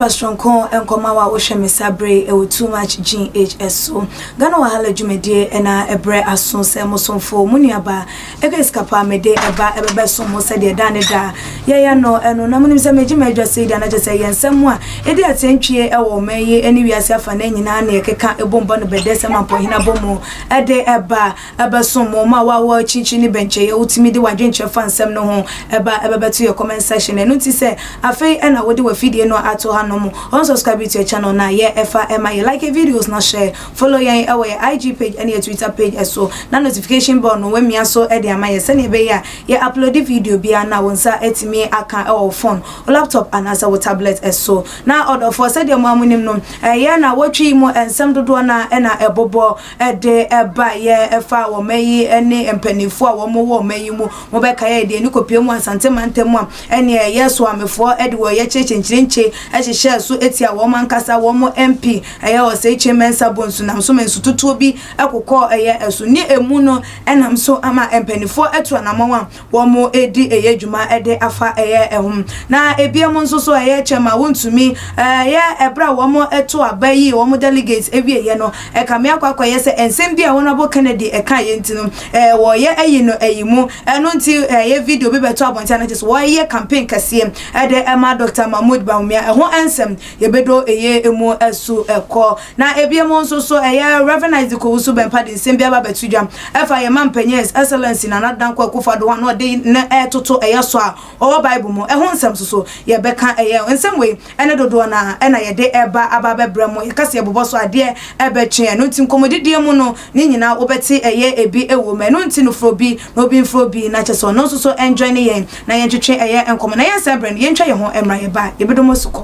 Soronko nkɔma wo a wohwɛ me saa bere yi wɔ Too Much GH so. Ghana Wahala dwumadie na ɛbrɛ aso sɛ mo somfo, mo nuabaa, Grace Kapa mede ɛba ɛbɛbɛsom mo sɛdeɛ daa ne daa yɛyɛ no ɛno. Na monim sɛ megye m'adwa sei deɛ na kyerɛ sɛ yɛn nsɛm a ɛdi atɛntwie wɔ ɔman yi ne wiase afanaa nyinaa na yɛkeka ɛbom bɔ no bɛdɛ sɛ mampɔhene abɔ mu de ɛba. Ɛbɛsom mo ma w'awɔ akyirikyiri ne bɛnkyɛeɛ wotumi de w'adwenkyerɛ fa nsɛm no ho ba ɛbɛbɛto yɛ comment section ɛno nti sɛ afei ɛna wode w'afidie no ato ha nom unsubscribe to yɛ channel no a yɛ ɛfa ɛma yɛ like videos na share follow yɛn ɛwɔ yɛ IG page ɛne yɛ Twitter page ɛso na notification bell no w'amia so ɛde ama yɛ sɛnea ɛbɛyɛ a yɛ upload video biara no a wo nsa atumi aka ɛwɔ wo phone wo laptop anaasɛ wo tablet ɛso na ɔdɔfoɔ sɛdeɛ mo ara monim no ɛyɛ na wɔtwe yi mu nsɛm dodoɔ no a ɛna ɛbobɔ de baeɛ ɛfa ɔman yi ne mpaninfoɔ a wɔn wɔ ɔman yi mu. Mo bɛ kae a yɛde ani kɔpue mu Asante mantam mu a ɛneɛ yɛ Soamefoɔ de wɔ yɛkyerɛ kyenkyerenkye hyehyɛɛ so tia wɔn ankasa wɔn MP ɛyɛ Osei Kyei Mensah Bonsu nam so ma nsututuo bi kokɔɔ ɛyɛ ɛso ne ɛmu no ɛnam so ama mpaninfoɔ atu anamɔn a wɔredi ɛyɛ dwuma de afa ɛyɛ ɛho. Na ebinom nso so ɛyɛ kyɛm a wontumi ɛyɛ ɛberɛ a wɔn to aba yi wɔn delegates ɛwieɛ no ɛkame akɔ akɔyɛ sɛ nsɛm bi a Honourable Kennedy ɛkaeɛ nti no wɔyɛ ayi no ayi mu. Ɛno nti ɛyɛ video bi bɛtɔ abɔnten a na kyerɛ sɛ wɔyɛ campaign kɛseɛ ɛde ɛma Doctor Mahmood Bawumia. Ɛho nsɛm yɛbɛdɔ ɛyɛ mu ɛso ɛkɔ. Na ebinom nso so, ɛyɛ Rev. Isaac Owusu Bɛmpa de nsɛm bi aba abɛto dwa ɛfa yɛn mampanyin His Excellency Nana Dankwa Akufo-Addo ho a na ɔde no retoto ɛyɛ sɔ a ɔwɔ Bible mu ɛho nsɛm nso so. Yɛbɛka ɛyɛ nsɛm wei ne dodoɔ no ara na yɛde reba aba abɛbrɛ mo. Yɛka sɛ yɛbobɔ so adeɛ ɛbɛkye. Ɛno nti nkɔmmɔdidie mu no ne nyinaa wobɛte ɛyɛ ebi wɔ mu. Ɛno nti no frɛ obi na obi mfrɛ obi na kyerɛ sɛ ɔno nso so ɛnjoine yɛn na yɛntwetwe ɛyɛ nkɔmmɔ. Na yɛn saa berɛ no yɛntwa yɛn ho mmra yɛba a yɛbɛdɔ mo asukɔ.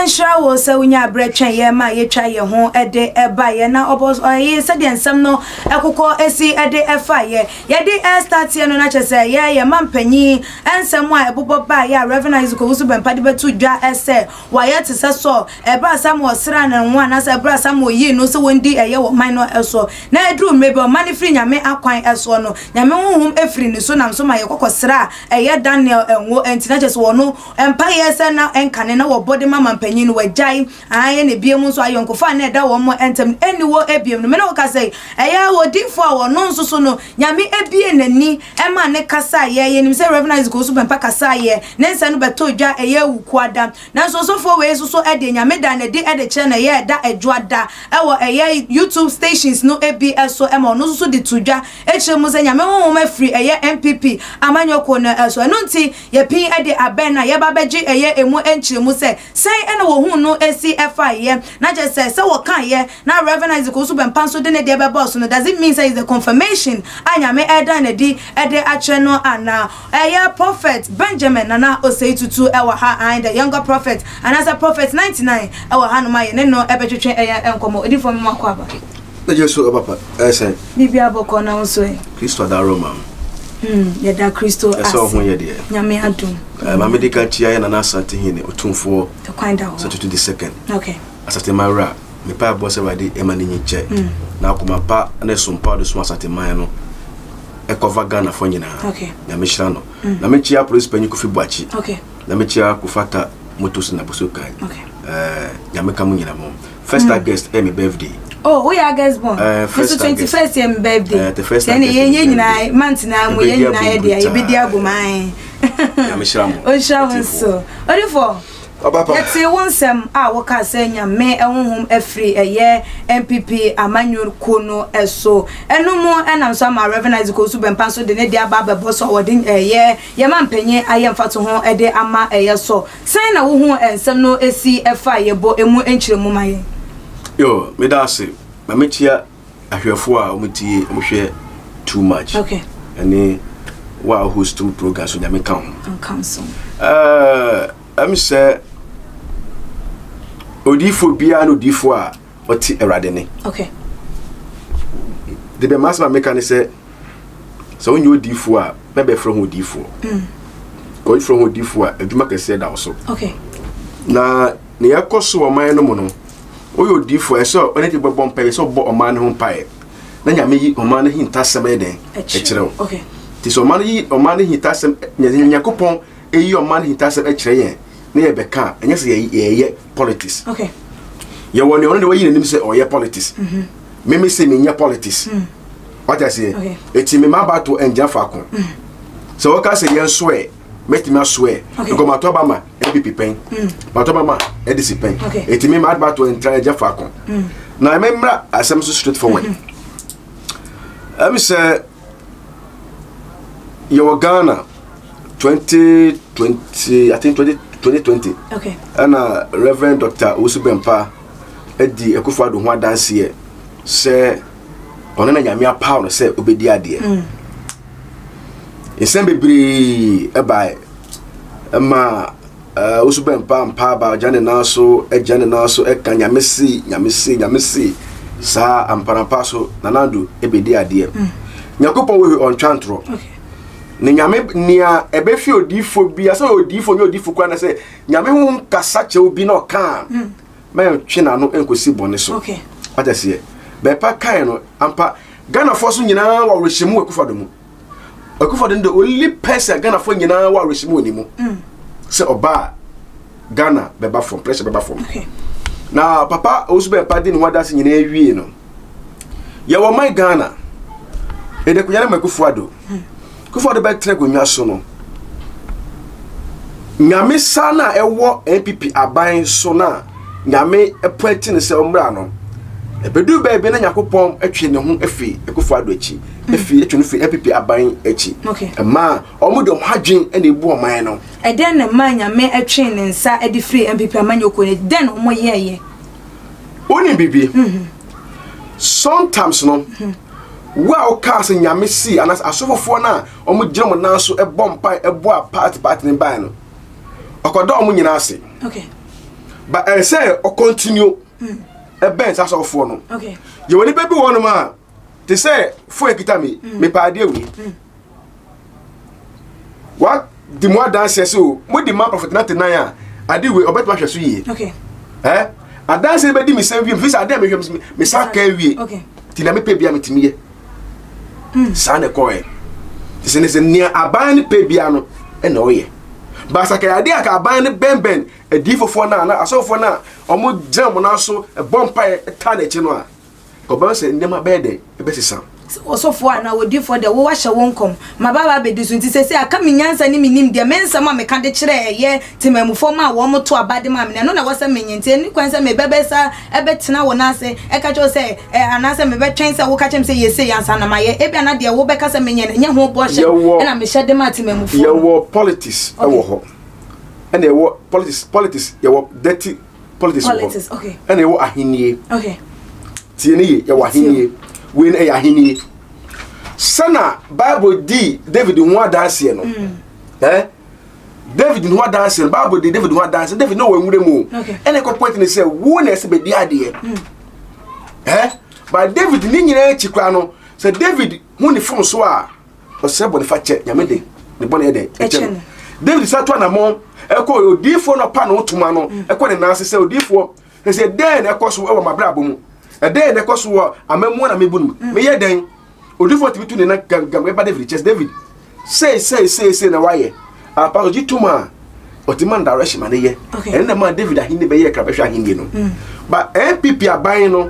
Nhyira wo sɛ wonya berɛ twɛn yɛn ma yɛtwa yɛn ho de baeɛ na ɔbɔ ɔyi sɛdeɛ nsɛm no ɛkokɔ si de ɛfaeɛ yɛde ɛstarteɛ no na kyerɛ sɛ yɛ yɛ ma mpanyin nsɛm a ɛbobɔ baeɛ a Reverend Isaac Owusu Bɛmpa de bɛto dwa sɛ Wayɛ te sɛ Saul ɛberɛ a Samuel sraa ne ngo anaasɛ ɛberɛ a Samuel yii no sɛ wɔndi ɛyɛ wɔ ɔman no soɔ. Na ɛduruu mmerɛ bi a ɔmane firii Nyame akwan soɔ no, Nyame honhom firii ne so nam so ma yɛkɔ kɔsraa ɛyɛ Daniel ngo. Ɛnti na kyerɛ sɛ wɔno mpaeɛ sɛ na ɛnkane na wɔbɔ de ma mampanyin no wɔagyae. Aane, na ebiem nso ayɔnkofa a na ɛda wɔn ntam no ɛnni hɔ ebiem no. Me ne wo kasa yi, ɛyɛ odiyifoɔ a ɔno nso so no Nyame abuee n'ani maa ne kasaeɛ. Yɛnim sɛ Rev. Isaac Owusu Bɛmpa kasaeɛ, ne nsa no bɛtɔɔ dwa ɛyɛ Awukuada. Nanso ɔsɔfoɔ wei nso so deɛ Nyame daa no adi de kyerɛɛ no ɛyɛ ɛda Adwoada wɔ ɛyɛ YouTube stations no bi so ma ɔno nso so de too dwa kyerɛ mu sɛ Nyame honhom afiri ɛyɛ NPP amanyɔkuo no so. Ɛno nti yɛpin de abɛn no a yɛba bɛgye ɛyɛ ɛmu nkyerɛmu sɛ sɛn na wɔhuu no si faeɛ. Na kyerɛ sɛ sɛ wɔkaeɛ Na Rev. Isaac Owusu Bɛmpa nso de ne deɛ bɛbɔɔ so no, does it mean sɛ is the confirmation a Nyame ɛredan no adi de akyerɛ no anaa? Ɛyɛ Prophet Benjamin Nana Osei Tutu ɛwɔ ha, aane, the younger prophet, anaasɛ Prophet 99 ɛwɔ hanom a yɛne no ɛbɛtwetwe ɛyɛ nkɔmmɔ. Odiyifoɔ me mo akɔ aba. Megye so papa, ɛyɛ sɛn? Biribiara bɔkɔɔ na wo nso ɛ? Kristo adaworo ma wo. Hmm, yɛda Kristo ase. Ɛsɛ wo ho yɛ deɛ. Nyame adom. Eh, ma mede ka kyia yɛ Nana Asante Hene, Otumfoɔ. Kwan da hɔ. Sɛ Tutu the second. Okay. Asateman wura, me mpaebɔ sɛ Awurade ɛma ne nyi kyɛ na akoma pa ne som pa ɔde som Asateman no ɛkɔva Ghana fo nyinaa. Okay. Nyame hyira no. Na mekyia polisi panyin Kofi Boakye. Okay. Na mekyia Kofata Motors na Boso kan. Okay. Eh, Nyame ka mo nyina mo. First August ɛyɛ me birthday. Oh, woyɛ August born. Eh, first August. 21st yɛ me birthday. Eh, the first Sɛ ne August yɛn yɛ me nyinaa month na mu yɛn Yɛbɛdi nyinaa yɛ abom deɛ brutaa. yɛbɛdi abom ae. Nyame hyira mo. Ɔnhyira wo Atiefo. nso. Odifoɔ. Yɛtee wo nsɛm a wokaa sɛ Nyame honhom afiri ɛyɛ NPP amanyɔ kuo no so. Ɛno mu nam so ama Rev. Isaac Owusu Bɛmpa nso de ne deɛ aba abɛbɔ so a wɔde ɛyɛ yɛn mampanyin ayɛ mfatoho de ama ɛyɛ so. Sɛn na wohuu nsɛm no si faeɛ? Bɔ ɛmu nkyerɛmu ma yɛn. Yo, meda ase. Ma mekyia ahwɛfoɔ a wɔtie, wɔhwɛ too much. Okay. Ɛne wo a host program so Nyame ka ho. Nka so. Uh, Ɛm sɛ odiyifoɔ biara ne odiyifoɔ a ɔte Awurade ne. Okay. De bɛ masɛm a meka ne sɛ sɛ wonyɛ odiyifoɔ a mɛbɛfrɛ ho odiyifoɔ. Mm. Ka wofrɛ ho odiyifoɔ a adwuma kɛseɛ da wo so. Okay. Na nea ɛkɔ so wɔ ɔman no mu no woyɛ odiyifoɔ ɛsɛ ɔne ti bɛbɔ mpaeɛ sɛ ɔbɔ ɔman no ho mpaeɛ na nyame yi ɔman no hintasɛm yɛ dɛn ɛkyerɛ wo. Okay. Nti sɛ ɔman no yi ɔman no hintasɛm, Nyankopɔn eyi ɔman no hintasɛm kyerɛ yɛn na yɛbɛka a, ɛnyɛ sɛ yɛyɛ politics. Yɛwɔ nea ɔno de wayi n'anim sɛ ɔyɛ politics. Meme sɛ menyɛ politics. Wate aseɛ? Eti me ma abato ngyina faako. Sɛ wɔka sɛ yɛn soɛ, mɛtumi asoɛ. Because mato aba ma NPP pɛn. Mato aba ma NDC pɛn. Eti me ma abato ntra ngyina faako. Na memmra asɛm so straight forward. Ɛmi sɛ yɛwɔ Ghana 2020, I think 2020. Ɛna Reverend Dr. Owusu Bempah adi Akufo-Addo ho adanseɛ sɛ ɔno na Nyame apaw no sɛ obɛdi adeɛ. Nsɛm bebree ɛbae ɛma Owusu Bempah mpa aba, ɔgya ne nan so, ɛgya ne nan so ɛka Nyame si, Nyame si, Nyame si saa amparampa so Nana Addo ɛbɛdi adeɛ. Nyankopɔn wɔ ɔntwa ntorɔ. Ne Nyame nea ɛbɛfi odiifoɔ bi sɛ odiifoɔ nyɛ odiifoɔ koraa na sɛ Nyame ho kasa kyerɛ obi na ɔka a, mɛntwe n'ano nkɔsi bɔne so. Wate aseɛ? Bɛpa kae no ampa, Ghanafoɔ so nyinaa wɔ awerɛhyɛmu wɔ Akufo-Addo mu. Akufo-Addo no, the only person Ghanafoɔ nyinaa wɔ awerɛhyɛmu wɔ ne mu sɛ ɔbaa Ghana bɛba fam, pressure bɛba fam. Na papa Owusu Bempah di ne ho adase nyinaa wie no, yɛwɔ man Ghana yɛde akonnwa no ma Akufo-Addo. Akufo-Addo bɛtena akonnwa so no, Nyame sa no a ɛwɔ NPP aban so no a Nyame appoint no sɛ ɔmmra no, ɛbɛduru baabi na Nyankopɔn atwe ne ho afi Akufo-Addo akyi, afi atwe no fi NPP aban akyi. Ɛma ɔmo de ɔmo adwen na ebu ɔman no. Ɛdɛn na ɛmaa Nyame twe ne nsa de firi NPP amanyɔkuo no? Dɛn na ɔmo yɛɛyɛ? Wonim biribi? Sometimes no, wo a wokaa sɛ Nyame si anaasɛ asɔfofoɔ no a ɔmo gyina ɔmo nan so ɛbɔ mpae ɛbɔ a party ne bae no, ɔkɔda ɔmo nyinaa ase. But ɛyɛ sɛ ɔcontinue ɛbɛn saa asɔfofoɔ no. Yɛwɔ nipa bi wɔ hɔnom a te sɛ phone ekita mi, mepɛ adeɛ wei. Wa di mu adanseɛ sɛ o mo di ma Prophet 99 a ade wei ɔbɛtumi ahwɛ so yie. Ɛ adanseɛ bɛdi mi sɛn wie mi fi sɛ adeɛ a mehwɛ mi mi sa ka wie. Ti na mepɛ bia metumi yɛ. Saa na ɛkɔɛ. Te sɛ ne sɛ nea aban no pɛ bia no ɛna ɔyɛ. Baasa ka adeɛ a ka aban no bɛnbɛn adiifofoɔ no a na asɔfofoɔ no a ɔmo gyina ɔmo nan so ɛbɔ mpaeɛ taa n'akyi no a, ɔbɛn sɛ nneɛma bɛyɛ dɛ ɛbɛsesa. Ɔsɔfoɔ anaa odiifoɔ deɛ, wo wahyɛ wo nkɔm ma baaba abɛdi so, nti sɛsɛ aka me nyansa ne me nim deɛ, me nsɛm a meka de kyerɛ ɛyɛ temamufoɔ ma a wɔn to aba de ma me no, ɛno na ɛwɔ sɛ menyɛ. Nti ɛni kwan sɛ mebɛbɛsa ɛbɛtena wo nan ase ɛka kyerɛ wo sɛ ɛ anaasɛ mebɛtwɛn sɛ woka kyerɛ me sɛ yɛsei ansa na mayɛ. Ebia na deɛ wobɛka sɛ menyɛ no ɛnyɛ ho bɔhyɛ ɛna mehyɛ de ma temamufoɔ no. Yɛwɔ politics ɛwɔ hɔ, ɛna yɛwɔ politics, yɛwɔ dirty politics wɔ hɔ, ɛna yɛwɔ ahennie. Tie ne ye, yɛwɔ ahennie. Wei no ɛyɛ ahennie. Sɛna Bible di David ho adanseɛ no, David ho adanseɛ no, Bible di David ho adanseɛ. David no wɔ nwura mu, ɛna ɛkɔ point ne sɛ wo na ɛsɛ bɛdi adeɛ. But David ne nyinaa akyi koraa no, sɛ David hu ne fom so a, ɔsrɛ bɔne fa kyɛ. Nyame de ne bɔne yɛ dɛ ɛkyɛ no. David sa to anammɔn ɛkɔ odiifoɔ no ɔpa ne ho toma no, ɛkɔ ne nan ase sɛ, odiifoɔ, sɛ dɛn na ɛkɔ so ɛwɔ m'abrabɔ mu, ɛdɛn na ɛkɔ so wɔ amammuo na mebu no mu, meyɛ dɛn? Odiifoɔ tumi tu ne nan gangam ɛba David kyɛ sɛ, David, sei sei sei sei na wayɛ apa. Ɔgye tom a ɔte man direction ma ne yɛ. Ɛno na maa David ahenni bɛyɛ krabɛhwɛ ahenni no. But NPP aban no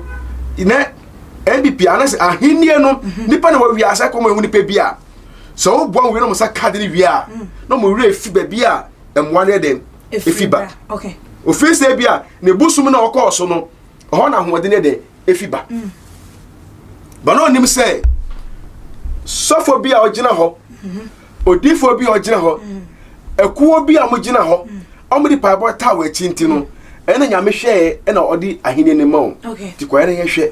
na NPP anasɛ ahenni no, nipa na wɔwi ase kɔn mu ehu nipa bi a sɛ woboa wɔn wie na wɔn nsa kaade no wie a, na wɔn werɛ efi baabi a mmoa no yɛ dɛn efi ba. Ofiri sɛ bi a ne bosom na ɔkɔɔ so no, ɔhɔ na ahoɔden yɛ dɛn efi ba. Ba na ɔnim sɛ sɔfo bi a ɔgyina hɔ, odiifoɔ bi a ɔgyina hɔ, akuo bi a wɔgyina hɔ, wɔn de paebɔ taa wɔ akyi nti no, ɛna Nyame hwɛɛ ɛna ɔde ahenni no ma wo. Ti kɔyɛ no yɛhwɛ,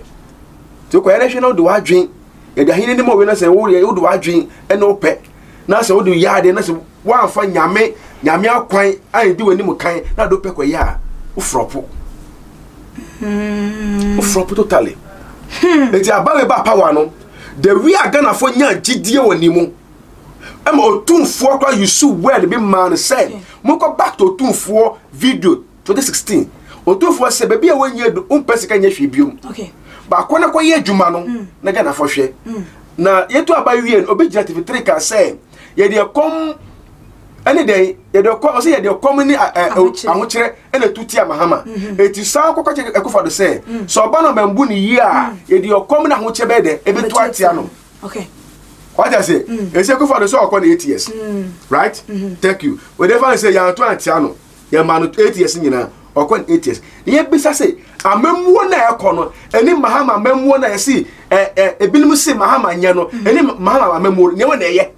ti kɔyɛ no hwɛ na wode w'adwen yɛde ahenni no ma wo na sɛ woyɛ wode w'adwen ɛna wopɛ na sɛ wode yɛ adeɛ na sɛ woamfa Nyame akwan a ɛdi w'anim kan na wode wopɛ kɔyɛ a, wofrɔpo, wofrɔpo totally. Eti abawe ba power no, the way a Ghanafoɔ nya gyidie wɔ ne mu ɛma Otumfoɔ kora use word bi maa no sɛ mokɔ back to Otumfoɔ video 2016. Otumfoɔ sɛ baabi a wɔnyɛ du wompɛ sika nyɛ hwee biom. Baako na kɔyɛ adwuma no na Ghanafoɔ hwɛ. Na yɛto aba wie no, obi gyina TV3 ka sɛ yɛde ɛkɔm ɛne dɛn yɛde ɛkɔm ɔsɛ yɛde ɛkɔm ne ahokyerɛ ɛna etu tia Mahama. Eti san kɔkɔ kyerɛ Akufo-Addo sɛ sɛ ɔba no ɔbɛnbu ne yie a, yɛde ɛkɔm ne ahokyerɛ bɛyɛ dɛ ebetu atia no. Okay. Wate ase? Esi Akufo-Addo sɛ ɔkɔ ne 8 years. Right? Thank you. Wɔde fa no sɛ yɛanto antia no. Yɛma no 8 years nyinaa, ɔkɔ ne 8 years. Yɛbisa sɛ amammuo na ɛkɔ no ɛne Mahama amammuo na yɛsi ɛ ɛ ebinom si Mahama nyɛ no, ɛne Mahama amammuo nneɛma na ɛyɛ.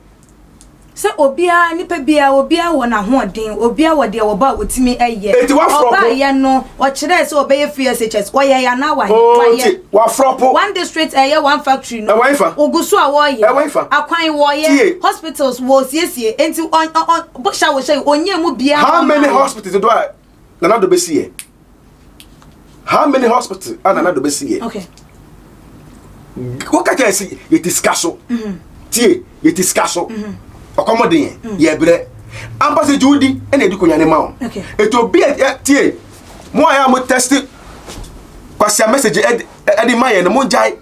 Sɛ obiara, nipa biara, obiara wɔ n'ahoɔden, obiara wɔ deɛ wɔbɔ a wɔtumi ɛyɛ. Eti wafrɔ po. Ɔbaayɛ no, ɔkyerɛ sɛ ɔbɛyɛ free SHS, wɔyɛ yɛ anaa wayɛ? Oo. Wayɛ. Ti wafrɔ po. One district ɛyɛ one factory no. Ɛwɔ nfa? Ogu so a wɔyɛ. Ɛwɔ nfa? Akwan wɔyɛ. Tie. Hospitals wɔsiesie, nti ɔn ɔn bɔhyɛ a wɔhyɛ yi, onyɛ mu biara. How many hospitals do a Nana Addo bɛsi yɛ? How many hospitals a Nana Addo bɛsi yɛ? Woka kyerɛ sɛ yɛte sika so. Tie, yɛte sika so, ɔkɔmɔ den yɛ, yɛbrɛ ampa sɛ gye wodi ɛna ɛdi konya ma wo. Ɛti obi a tie mo a yɛ a mo text kwasia message ɛde ma yɛ no, mo ngyae.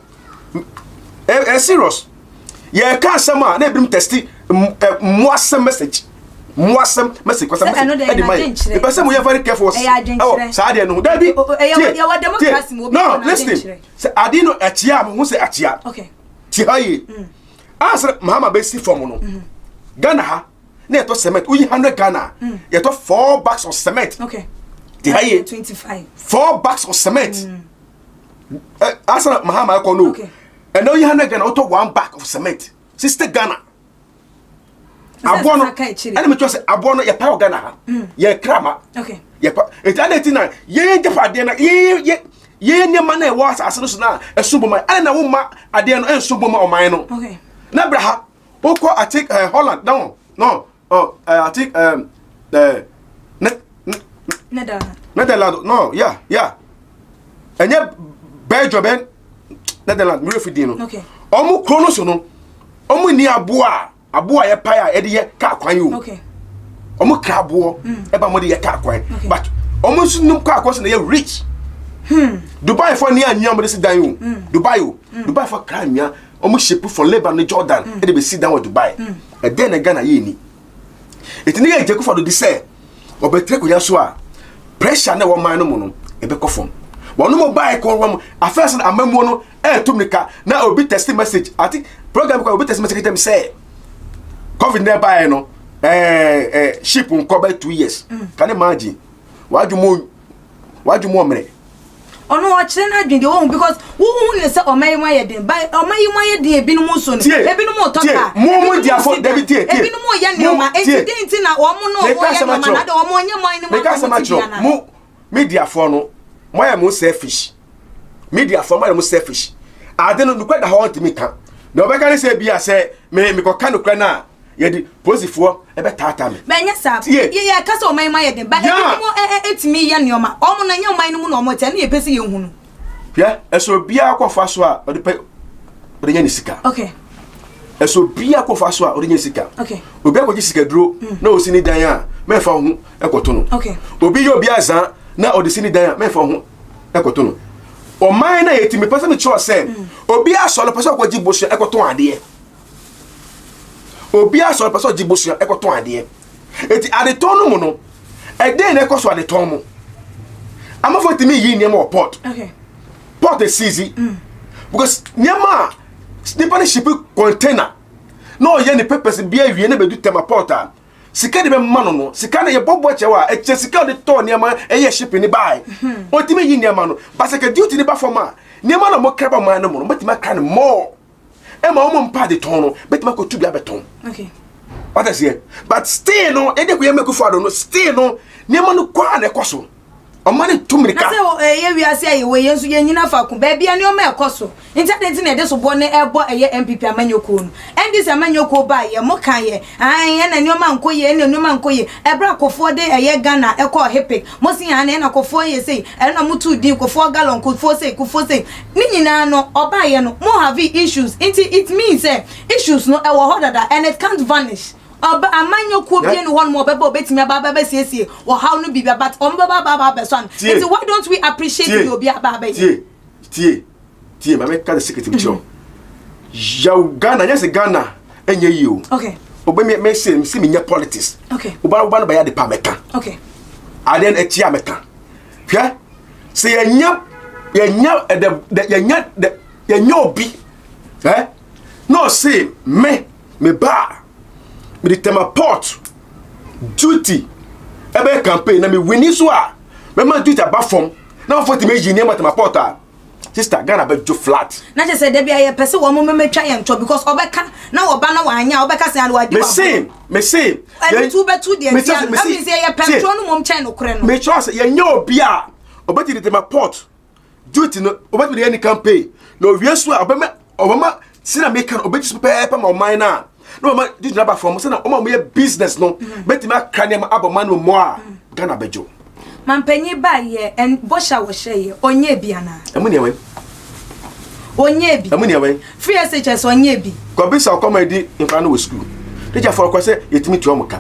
Ɛ serious, yɛka asɛm a na ebinom text mmoasɛm message, mmoasɛm message, kwasɛm message ɛde ma yɛ. Ìpɛ sɛ mo yɛ very careful ɛwɔ saa adeɛ no ho. Dabi, tie, tie, no, listen, sɛ ade no ɛkyia a, mo ho sɛ akyia. Tie ha yie, asɛ Mahama bɛsi fam no, Ghana ha na yɛtɔ cement, woyi 100 Ghana, yɛtɔ four bags of cement. Tie ha yie, four bags of cement asɛ Mahama ɛkɔ no. Ɛnna woyi 100 Ghana, wotɔ one bag of cement 60 Ghana. Aboɔ no ɛna mi tɔ sɛ aboɔ no yɛpa wɔ Ghana ha, yɛ krama yɛpa. Eti ɛna eti na yɛn gyepa adeɛ na yɛn yɛ yɛn nneɛma na ɛwɔ asase no so na ɛso bɔ ma, ɛna na wɔn ma adeɛ no ɛnso bɔ ma ɔman no. Na bra ha, wokɔ ati Holland, no no ɔ ɛ ati ɛ ɛ ne Netherlands. Netherlands no, yeah, ɛnyɛ Belgium, bɛ Netherlands mi refi din no. Ɔmo kuro no so no, ɔmo ni aboɔ a aboɔ a yɛpae a yɛde yɛ kaa kwan yi o. Ɔmo kra aboɔ ɛba, ɔmo de yɛ kaa kwan, but ɔmo nso nim kaa kwan so na yɛ rich. Dubai fo ni anwia ɔmo de si dan o. Dubai o, Dubai fo kra anwia, ɔmo ship from Lebanon ne Jordan ɛde bɛ si dan wɔ Dubai. Ɛdɛn na Ghana yɛ ni? Eti ne yɛ gye Akufo-Addo di sɛ ɔbɛtire akonnwa so a, pressure na ɛwɔ man no mu no ɛbɛkɔ fam. Wɔn mo baa ɛkɔ wɔn afɛn sɛ amamuo no ɛɛtum nika na obi text message ati program kɔ, obi text message kyerɛ mi sɛ COVID na ɛbaeɛ no, ɛɛ ɛɛ ship nkɔ bɛ 2 years. Can you imagine? Wadwo mu, wadwo mu ɔmmerɛ. Ɔno ɔkyerɛ no adwene deɛ wɔhu, because wohu ne sɛ ɔma yi mu ayɛ den ba, ɔma yi mu ayɛ den, ebinom nso no ebinom tɔ kaa. Mo diafo, dabi, tie, tie. Ebinom yɛ nneɛma, eti den ti na wɔn no wɔn yɛ nneɛma na de wɔn nyɛ mɔn ne mu meka asɛm akyerɛ mo. Mediafoɔ no, mo ayɛ mo selfish. Mediafoɔ, mo ayɛ mo selfish. Ade no nukura da hɔ, ntumi ka na ɔbɛka ne sɛ bi a sɛ me mekɔka nukura no a, yɛde polisifoɔ ɛbɛtaataa me. Bɛnyɛ saa. Yɛ yɛ kasa, ɔman mu ayɛ den ba, ebinom ɛtumi yɛ nneɛma, ɔmo na nyɛ ɔman no mu na ɔmo te, ɛno yɛ pɛ sɛ yɛn hu no. Hwɛ, ɛsɛ obiara kɔfa so a ɔde pɛ ɔde nya ne sika. Ɛsɛ obiara kɔfa so a ɔde nya sika. Obi akɔgye sika duro na osi ne dan a, mɛnfa ho ɛkɔto no. Obi yɛ obi azan na ɔde si ne dan a, mɛnfa ho ɛkɔto no. Ɔman na yɛtumi pɛ sɛ mekyerɛ sɛ obi asɔre pɛ sɛ ɔkɔgye bosua ɛkɔtɔn adeɛ, obi asɔre pɛ sɛ ɔgye bosua ɛkɔtɔn adeɛ. Eti adetɔn no mu no, ɛdɛn na ɛkɔ so adetɔn mu? Amafo tumi yi nneɛma wɔ port. Port esizi because nneɛma a nipa no ship container na ɔyɛ ne papers bi awie na bɛdu Tema port a, sika de bɛma no, sika no yɛbɔbɔ kyɛw a ɛkyɛ sika a ɔde tɔɔ nneɛma ɛyɛ shipping ne bae. Ɔtumi yi nneɛma no basaka, duty ne ba fam a, nneɛma na ɔmo kra ba ɔman no mu no, ɔbɛtumi akra no more ɛma ɔmo mpa adetɔn no bɛtumi akɔtu bi abɛtɔn. Wata seɛ, but still no, ɛde kɔ yɛ mɛkufo ado no, still no, nneɛma no kɔ a na ɛkɔ so, ɔma ne tu mirika. Na sɛ ɛyɛ wiase a yɛwɔ, yɛn nso yɛnyina faako baabi a nneɛma ɛkɔ so nti, adi nti na yɛde soboɔ no ɛbɔ ɛyɛ NPP amanyɔkuo no, NDC amanyɔkuo baa yɛ mo ka yɛ ahan, ɛna nneɛma nkɔ yie, ɛna nneɛma nkɔ yie. Ɛbrɛ akɔfoɔ de ɛyɛ Ghana ɛkɔɔ HIPC, mo si han, ɛna kɔfoɔ yɛ sei, ɛna mo tu din kɔfoɔ gallon, kɔfoɔ sei, kɔfoɔ sei, ne nyinaa no ɔbaa yɛ no, mo have issues. Nti it means sɛ issues no ɛwɔ hɔ dada and it can't vanish. Ɔbɛ amanyɔkuo bie ni hɔ nom ɔbɛba obetumi aba aba abɛsiesie ɔhaw no biribi, but ɔmo bɛba aba aba abɛsɔ ano. Nti why don't we appreciate deɛ obi aba abɛyɛ? Tie, tie, tie, maame, ka the secret bi kyerɛ wo. Yaw Ghana nyɛ sɛ Ghana ɛnyɛ yie o. Okay. Obe mi me se me nyɛ politics. Okay. Oba oba no bɛyɛ ade pa mɛka. Okay. Adeɛ no akyi a mɛka. Hwɛ sɛ yɛnya yɛnya ɛdɛ yɛnya dɛ yɛnya obi ɛ na ɔse me me ba me de Tema port duty ɛbɛyɛ campaign na me wini so a mɛma duty aba fam na wɔfɔ tumi yi nneɛma Tema port a. Sister, Ghana bɛ dwo flat. Na kyerɛ sɛ dabi a yɛpɛ sɛ wɔn mɛmɛtwa yɛn tɔ because ɔbɛka na ɔba na wanyɛ a ɔbɛka sɛ ano wadi wa. Mese, mese. Ɛno tu bɛtu deɛ ntia no. That means yɛ pɛ ntorɔ no mom kyɛn nokorɛ no. Mekyerɛ sɛ yɛnyɛ obi a ɔbɛti de tema port duty no ɔbɛtumi de yɛ ne campaign na owie so a ɔbɛma ɔbɛma sɛ na meka no ɔbɛgye so pɛpɛɛpɛ ma ɔman no a na ɔma duty no aba fam sɛ na ɔma ɔmo business no bɛtumi akra nneɛma abɔ man no mu a Ghana bɛdwo. Mampanyin ba yɛ ɛn bɔhyɛ a wɔhyɛ yɛ ɔnyɛ bi anaa. Ɛmu nea wɛn. Ɔnyɛ bi. Ɛmu nea wɛn. Free SHS ɔnyɛ bi. Kɔbisa ɔkɔm a edi nkwadaa no wɔ sukuu. Teacher fɔ ɔkɔ sɛ yɛtumi tua wɔn ka.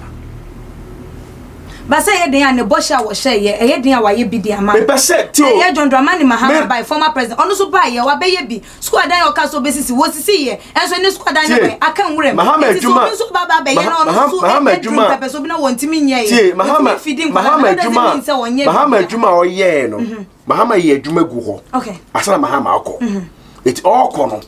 Ba sɛ ɛyɛ den a ne bɔhyɛ a wɔhyɛ yɛ ɛyɛ den a wayɛ bi de ama. Mepɛ sɛ ti o. Ɛyɛ John Dramani Mahama by former president ɔno nso ba yɛ wabɛyɛ bi. Sukuu adan a ɔka sɛ obesisi, wosisii yɛ, nso ɛnnɛ sukuu adan no bɛn? Aka nwura mu. Enti sɛ obi nso ba ba bɛyɛ na ɔno nso aduru mpɛpɛsoɔ bi na wɔntumi nyɛeɛ, Tie, Mahama, wɔntumi mfidi nkwadaa no, Mahama that doesn't adwuma, mean sɛ wɔnyɛ Mahama biribiara. adwuma a ɔyɛɛ no, Mahama yɛ adwuma gu hɔ. Ansa na Mahama akɔ. Eti ɔrekɔ no,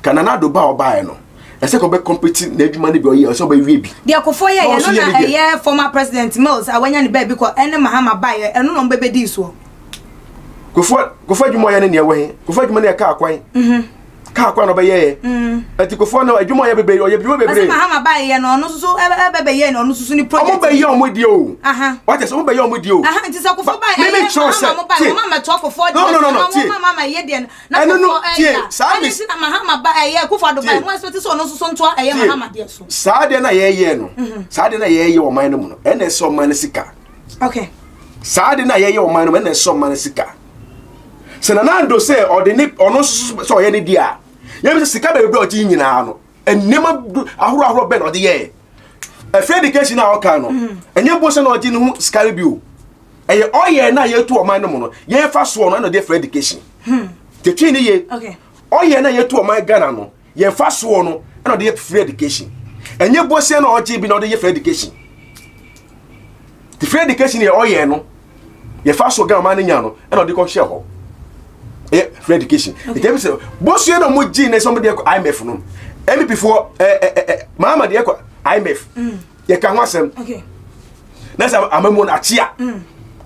ka Nana Addo ba a ɔbaeɛ no, ɛsɛ ka ɔbɛ complete n'adwuma no bi ɔyɛ, ɛsɛ ɔbɛwie bi. Deɛ Kufuor yɛeɛ Na no ɔnso na yɛ ne deɛ. ɛyɛ former president Mills a wanya ne baabi kɔ ɛne Mahama baeɛ, ɛno na wɔbɛbɛdii soɔ. Kofoɔ kofoɔ adwuma ɔyɛ ne nea ɛwɔ he kofoɔ adwuma no yɛ kaa kwan mhm. kaa kwan na ɔbɛyɛ yɛ mm. ɛti kofoɔ no adwuma ɔyɛ bebree ɔyɛ adwuma bebree. Ɛsɛ Mahama ba yɛ no ɔno nso ɛbɛbɛyɛ no ɔno nso ne project. Ɔmo bɛyɛ ɔmo die o. Wate sɛ ɔmo bɛyɛ ɔmo die o. Nti sɛ kofoɔ ba yɛ ɛyɛ Mahama mo ba yɛ ɔmo ama toa kofoɔ deɛ no no no tie ɔmo ama yɛ deɛ no na ɛno no kofoɔ tie ɛyɛ saa ɛne nti na Mahama ba ɛyɛ Akufo Addo ba yɛ mo expect sɛ ɔno nso so ntoa ɛyɛ Mahama deɛ so. Saa deɛ na yɛyɛ no saa deɛ na yɛyɛ ɔman no mu no ɛna ɛsɛ ɔman no sika. Okay. Saa ade no a yɛyɛ ɔman no mu ɛna ɛsɛ ɔman no sika. Sɛ Nana Addo sɛ ɔde ne ɔno nso sɛ ɔyɛ ne deɛ a, yɛn sɛ sika bebree a ɔgye nyinaa no, nneɛma ahorow ahorow bɛn na ɔde yɛɛ. Ɛfɛ education a ɔka no, mm. ɛnyɛ bo sɛ na ɔgye ne ho sika no bi o. Ɛyɛ ɔyɛ na yɛtu ɔman no mu no, yɛfa soɔ no ɛna ɔde frɛ education. Hmm. Tètè ne ye. Ɔyɛ na yɛtu ɔman Ghana no, yɛfa soɔ no ɛna ɔde yɛ free education. Ɛnyɛ bosia na ɔgye bi na ɔde yɛ free education. The free education yɛ ɔyɛ no yɛfa so Ghana man no nya no ɛna ɔde kɔhyɛ hɔ ɛyɛ free education ɛtɛ bi sɛ bosia na ɔmo gye ne sɛ ɔmo de kɔ IMF no MEP foɔ ɛɛ ɛɛ ɛ maama de ɛkɔ IMF mm. yɛka ho asɛm na sɛ amamuo no akyea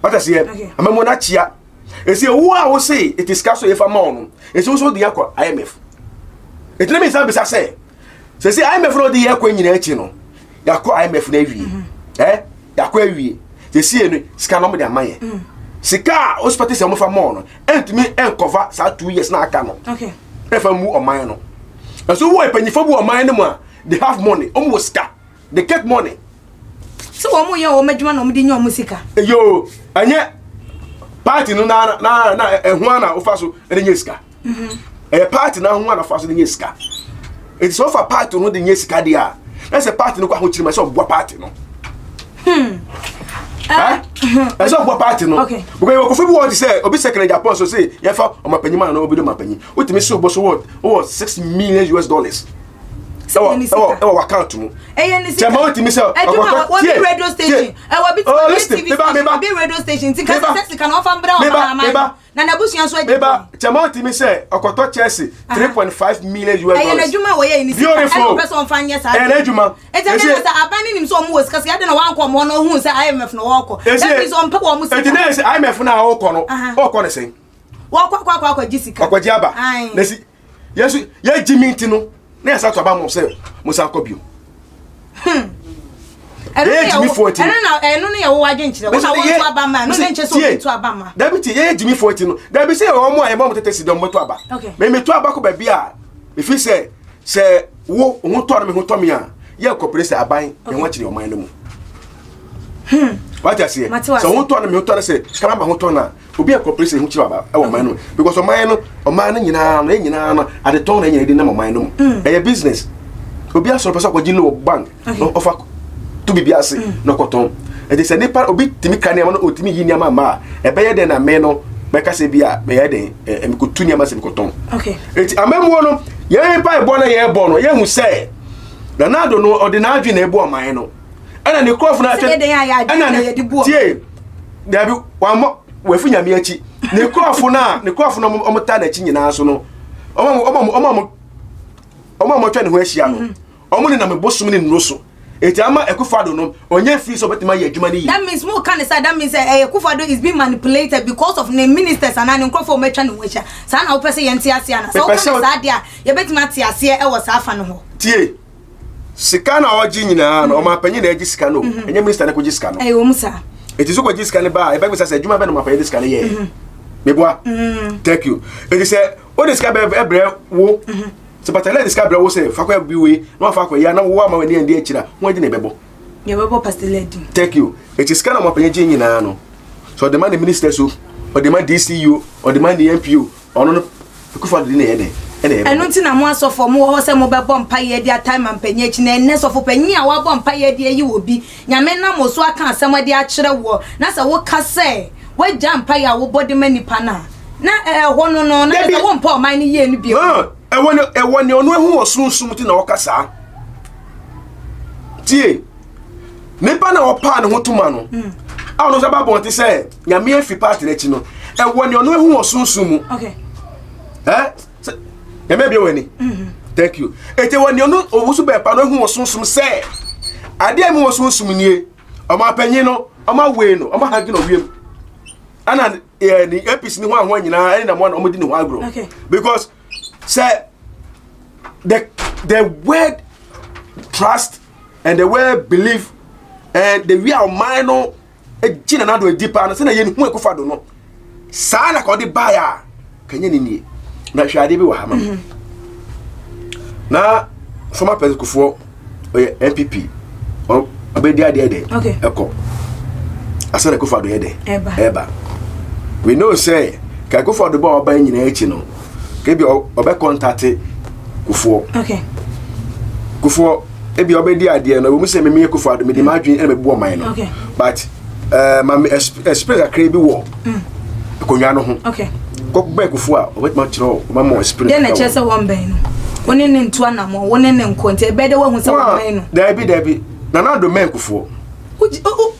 wata seɛ amamuo no akyea Esi wo a wo se ete sika so yɛfa ma wo no, esi wo so de akɔ IMF. Eti na mi nsa bisa sɛ, sɛ sɛ IMF no de yɛ kɔ nyinaa akyi no, yɛakɔ IMF no awie. Mm-hmm. Eh? Yɛakɔ awie. Sɛ sie no, sika no de ama yɛ. Mm. Sika a wo sɛ wɔfa ma wo no, ɛntumi ɛnkɔva saa 2 years na aka no. Okay. Ɛfa mu ɔman no. Ɛso wo mpanyinfoɔ bi wɔ ɔman no mu a, they have money, wɔn wɔ sika. They get money. Sɛ wɔn yɛ wɔn adwuma na wɔn de nya wɔn sika. Yoo, ɛnyɛ party no na na na ɛho ana wofa so ɛde nya sika. Mhm. Ɛyɛ party na ho ana wofa so de nya sika. Eti sɛ wofa party no de nya sika deɛ a, na sɛ party no kɔ ahokyere ma sɛ ɔboa party no. Hmm. Ɛsɛ ɔboa party no. Okay. Because yɛ kofi bi wɔ te sɛ obi sɛ kɛnɛ Japan so sɛ yɛfa ɔmapanyin ma na obi de ɔmapanyin. Wotumi si obo so wɔ wɔ $6 million. Ɛwɔ ɛwɔ ɛwɔ w'account mu. Ɛyɛ ne sika. Kyɛnba wotumi sɛ ɔkɔtɔ tie tie. Radio station ɛwɔ bi oh, ti TV station obi radio station ti kasi sɛ sika na ɔfa mbra ɔma ama no na n'abusua nso adi. Meba kyɛnba wotumi sɛ ɔkɔtɔ Chelsea $3.5 million. Ɛyɛ n'adwuma a wɔyɛ ne sika ɛna ɔpɛ sɛ ɔnfa nyɛ saa. Ɛyɛ n'adwuma. Eti ɛna na sɛ aban ne nim sɛ ɔmo wɔ sika sika de na wankɔ ɔmo na ohun sɛ IMF na wɔkɔ. That means ɔmpɛ wɔn sika. Eti na yɛ sɛ IMF na ɔkɔ no ɔkɔ ne sɛn. Wɔkɔ akɔ akɔ akɔ gye sika. Ɔkɔgye aba. Na si yɛsu yɛgye mi nti no na yɛsa to aba mo sɛ mo san kɔ bio. Hmm. Yɛyɛ gyimifoɔ nti no ɛno ne yɛwɔ adwenkyerɛ wo na wɔnto aba ma ɛno ne nkyɛ sɛ obi to aba ma dabi ti yɛyɛ gyimifoɔ nti no dabi sɛ yɛwɔ mo a yɛma mo tete si dɔm bɛto aba mɛ meto aba kɔ baabi a ɛfiri sɛ sɛ wo ho tɔ no me ho tɔ me a yɛ kɔpere sɛ aban yɛn ho akyerɛ ɔman no mu hmm. wate aseɛ sɛ ho tɔ no me ho tɔ no sɛ kama ma ho tɔ no a obi a kɔpere sɛ ehu kyerɛ aba ɛwɔ ɔman no mu because ɔman no ɔman no nyinaa no nyinaa no adetɔn na nyinaa de nam ɔman no mu mm. ɛyɛ business obi asɔrɔ pɛ sɛ ɔkɔgye loan bank na ɔfa to biribi ase mm. na ɔkɔtɔn ɛti sɛ nipa obi tumi ka nneɛma no otumi yi nneɛma ma a ɛbɛyɛ dɛn na mɛ no mɛka sɛ bi a mɛyɛ dɛn ɛ mɛkɔtu nneɛma sɛ mɛkɔtɔn eti amamuo no. Yɛn mpaebɔ no yɛbɔ no, yɛhu sɛ Nana Addo no ɔde n'adwene na ebu ɔman no. Ɛna ne kurɔfo no atwa. Ɛna ne tie dabi wammɔ wafi Nyame akyi. Ne kurɔfo no a ne kurɔfo no ɔmo ta n'akyi nyinaa so no, ɔmo ɔmo ɔmo ɔmo a wɔatwa ne ho ahyia no, ɔmo nenam bosom ne nnuro so. Eti ama Akufo-Addo no ɔnyɛ free sɛ ɔbɛtumi ayɛ adwuma no yie. That means mo ka ne sa, that means ɛyɛ Akufo-Addo is being manipulated because of ne ministers anaa ne nkurɔfoɔ a wɔatwa ne ho ahyia. Saa na wopɛ sɛ yɛnte aseɛ anaa? Sɛ woka ne saa deɛ a, yɛbɛtumi ate aseɛ ɛwɔ saa fa no hɔ. Tie, sika na ɔgye nyinaa no, ɔmanpanyin na ɛgye sika no, ɛnyɛ minister na kɔgye sika no. Ɛyɛ wɔn saa. Eti so kɔgye sika no ba a, yɛbɛbisa sɛ adwuma bɛ na ɔmanpanyin de sika no yɛɛ. Meboa? Thank you. Eti sɛ wode sika bɛ brɛ wo, sɛ patala de sika brɛ wo sɛ fa kɔ bi wei na wafa akɔ yɛ na wo ama w'ani andi akyira, ho adi na ɛbɛbɔ. Yɛbɛbɔ pastela din. Thank you. Eti sika na ɔmanpanyin gye nyinaa no, sɛ ɔde ma ne minister so, ɔde ma DCU, ɔde ma ne MPO, ɔno no Akufo-Addo de na ɛyɛ dɛ ɛna ɛbɛbɔ. Ɛno nti na mo asɔfoɔ mo wɔ hɔ sɛ mobɛbɔ mpaeɛ de atae mampanyin akyi, na ɛnnɛ sɔfo panyin a wabɔ mpaeɛ de ayi wɔ bi, Nyame nam wo so aka asɛm de akyerɛ woɔ, na sɛ woka sɛ woagya mpaeɛ a wobɔ de ma nnipa no a, na ɛhɔ no, na kyerɛ sɛ wompɛ ɔman no yie no bio. Ɛwɔ ne ɛwɔ ne ɔno ehu wɔ sunsum ti na ɔka saa. Tie, nipa na ɔpaa ne ho toma no, a ɔno nso ba abɔnten sɛ Nyame afi party n'akyi no, ɛwɔ ne ɔno ehu wɔ sunsum mu. Ɛ sɛ Nyame abie wɔ ani. Thank you. Eti wɔ ne ɔno owusu bɛɛ pa no ehu wɔ sunsum sɛ adeɛ a mu wɔ sunsum nie, ɔmo apanyin no, ɔmo awei no, ɔmo ahagi na ɔwiem. Ɛna yɛ ne APC ne ho ahoa nyinaa ɛne na mo na ɔmo di ne ho agorɔ. Because sɛ the word trust and the word belief and the way ɔman no gye Nana Addo adi paa no, sɛ na yɛn hu Akufo-Addo no saa na ka ɔde baeɛ a kanyɛ ne nie. Na hwɛ adeɛ bi wɔ ha ma me. Na former president Kufuor ɔyɛ NPP, ɔbɛdi adeɛ dɛ ɛkɔ asa na Akufo-Addo yɛ dɛ ɛba. We know sɛ ka Akufo-Addo ba ɔba nyinaa akyi no, kebi ɔbɛ contact Kufuor. Kufuor ebi ɔbɛdi adeɛ no, ɛwɔ mu sɛ mimi Akufo-Addo mede m'adwene ɛna mɛbu ɔman no, but ma me experience kakra bi wɔ akonnwa no ho. Kɔkɔ bɛn Kufuor a ɔbɛtumi akyerɛ wo, ɔbɛma wo experience. Deɛ na kyerɛ sɛ wɔn bɛn no, wo ne ne ntu anammɔ, wo ne ne nko, nti ɛbɛyɛ dɛ woahu sɛ wɔn bɛn no. Daabi, daabi, Nana Addo mɛn Kufuor.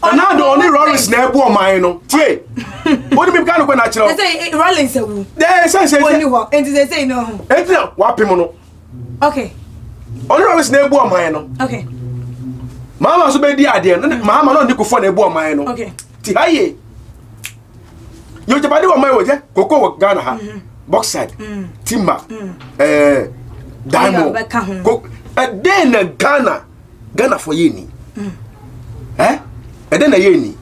Nana Addo ɔne Rawlings na ɛbu ɔman no. Tie, wode mi ka no kɔ na akyerɛ wo. Sɛ Rawlings awu. Dɛ sɛ wɔni hɔ, nti sɛ sɛ no ho. Enti na wapem no. Ɔne Rawlings na ɛbu ɔman no. Mahama nso bɛdi adeɛ no, Mahama na ɔne Kufuor na ɛbu ɔman no. Ti ha yie. Yɛ japade wɔ ɔman wɔ yɛ koko wɔ Ghana ha. Bauxite, timber, diamond. Ɛdɛn na Ghana fo yɛ ni? Ɛdɛn na yɛ ni?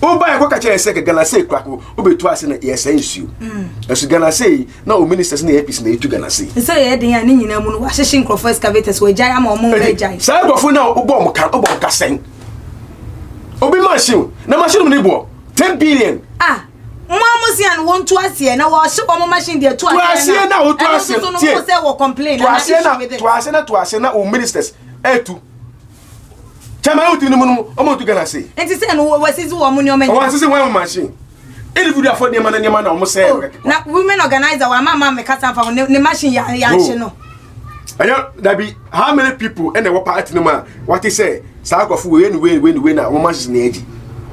Woba yɛ kɔka kyerɛ sɛ galamsey kura ko wobɛtu ase na yɛsɛe nsuo. Ɛso galamsey na o ministers na APC na yɛtu galamsey. Sɛ yɛ den a ne nyinaa mu no wɔahyehye nkurɔfoɔ excavators wɔagyae ama ɔmo agyae. Saa nkurɔfoɔ no a wobɔ ɔmo ka, wobɔ ɔmo ka sɛn? Obi machine na machine mu ne boɔ 10 billion. Ah, mo a mo se ano wɔn tu aseɛ na wɔhyɛ wɔn machine deɛ tu aseɛ na wotu aseɛ ɛno nso no mo sɛ wɔ complain na issue with it. Tu aseɛ na o ministers ɛtu. Chairman wotu no mu no ɔmo tu galamsey. Nti sɛ no wɔsisi wɔn nneɛma nyinaa. Wɔn asisi wɔn machine. Individual fo nneɛma na nneɛma na ɔmo sɛ. Na women organizer wa ama me kasa fa ne machine ya ya ahye no. Ɛyɛ dabi, how many people ɛna ɛwɔ party no mu a wate sɛ saa akɔfo wei ne wei wei ne wei na wɔn machine na agyi.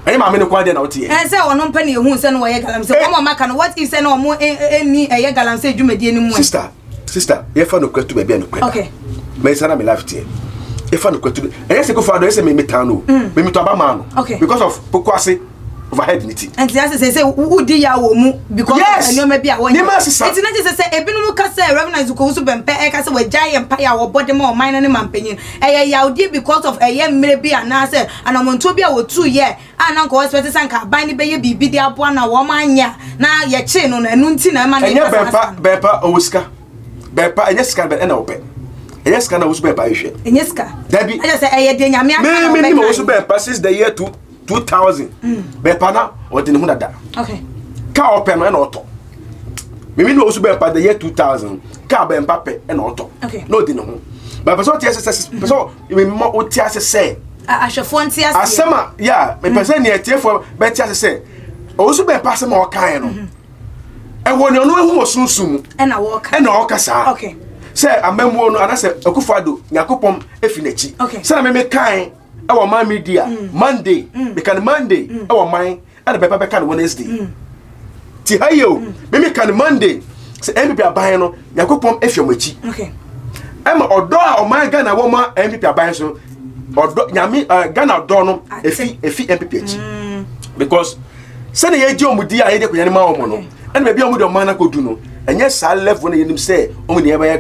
Ɛyɛ maame no kwan deɛ na wote yɛ. Ɛn sɛ ɔno mpɛ na ehu sɛ no wɔyɛ galamsey. Wɔn a ɔmaka no, what if sɛ na ɔmo ɛni ɛyɛ galamsey dwumadie no mu ɛ. Sister, yɛfa no kura tu baabi a no kura da. Mɛ na me life teɛ. Yɛfa no kura tu. Ɛyɛ sɛ Akufo-Addo ɛyɛ sɛ me tan no. Me to aba maa no. Because of Pokuase overhead ne ti. Nti ase sɛ wodi ya wɔ mu because of nneɛma bi a wɔnyɛ. Nneɛma asesa. Nti na kyerɛ sɛ ebinom ka sɛ Reverend Isaac Owusu Bempɛ ɛka sɛ wɔagyae yɛ mpaeɛ a wɔbɔ de ma ɔman no ne mampanyin. Ɛyɛ yawdeɛ because of ɛyɛ mmerɛ bi anaasɛ anammɔntuo bi a wɔtuu yɛ a na nka wɔ expect sɛ nka aban no bɛyɛ biribi de aboa no a wɔn anyɛ a na yɛkyee no no, ɛno nti na ɛma no ɛnyɛ ɛka saa Bɛmpa asɛm no. Bɛmpa ɔwɔ sika. Bɛmpa ɛnyɛ sika bɛ ɛna ɔpɛ. Ɛnyɛ sika na Owusu Bɛmpa ehwɛ. Ɛnyɛ sika. Dabi. Ɛyɛ sɛ ɛyɛ deɛ Nyame aka na Me nim ɔbɛka. Owusu Bɛmpa since the year 2000. Bɛmpa na ɔde ne ho dada. Kaa ɔpɛ no ɛna ɔtɔ. Me nim Owusu Bɛmpa the year 2000. Kaa Bɛmpa pɛ ɛna ɔtɔ. Na ɔde ne ho. But pɛ sɛ ɔte ase sɛ, pɛ sɛ mema wote ase sɛ ahwɛfoɔ nte aseɛ. Asɛm a yɛ a mepɛ sɛ nea atiefoɔ bɛte ase sɛ Owusu Bɛmpa asɛm a ɔkaeɛ no, ɛwɔ nea ɔno ehu wɔ sunsun mu ɛna wɔka ɛna ɔka saa. Sɛ amammuo no anaasɛ Akufo Addo Nyankopɔn efi n'akyi. Sɛnea meme kan ɛwɔ man media Monday, meka no Monday ɛwɔ man ɛna bɛba bɛka no Wednesday. Ti ha yi o, meme ka no Monday sɛ NPP aban no Nyankopɔn efi wɔn akyi. Ɛma ɔdɔ a ɔman Ghana wɔ ma NPP aban so, ɔdɔ Nyame Ghana ɔdɔ no efi NPP akyi. Because sɛnea yɛgye wɔn di a yɛde akonnwa no ma wɔn no, ɛna baabi a wɔn de ɔman no akɔdu no, ɛnyɛ saa level no yɛnim sɛ wɔn nea ɛbɛyɛ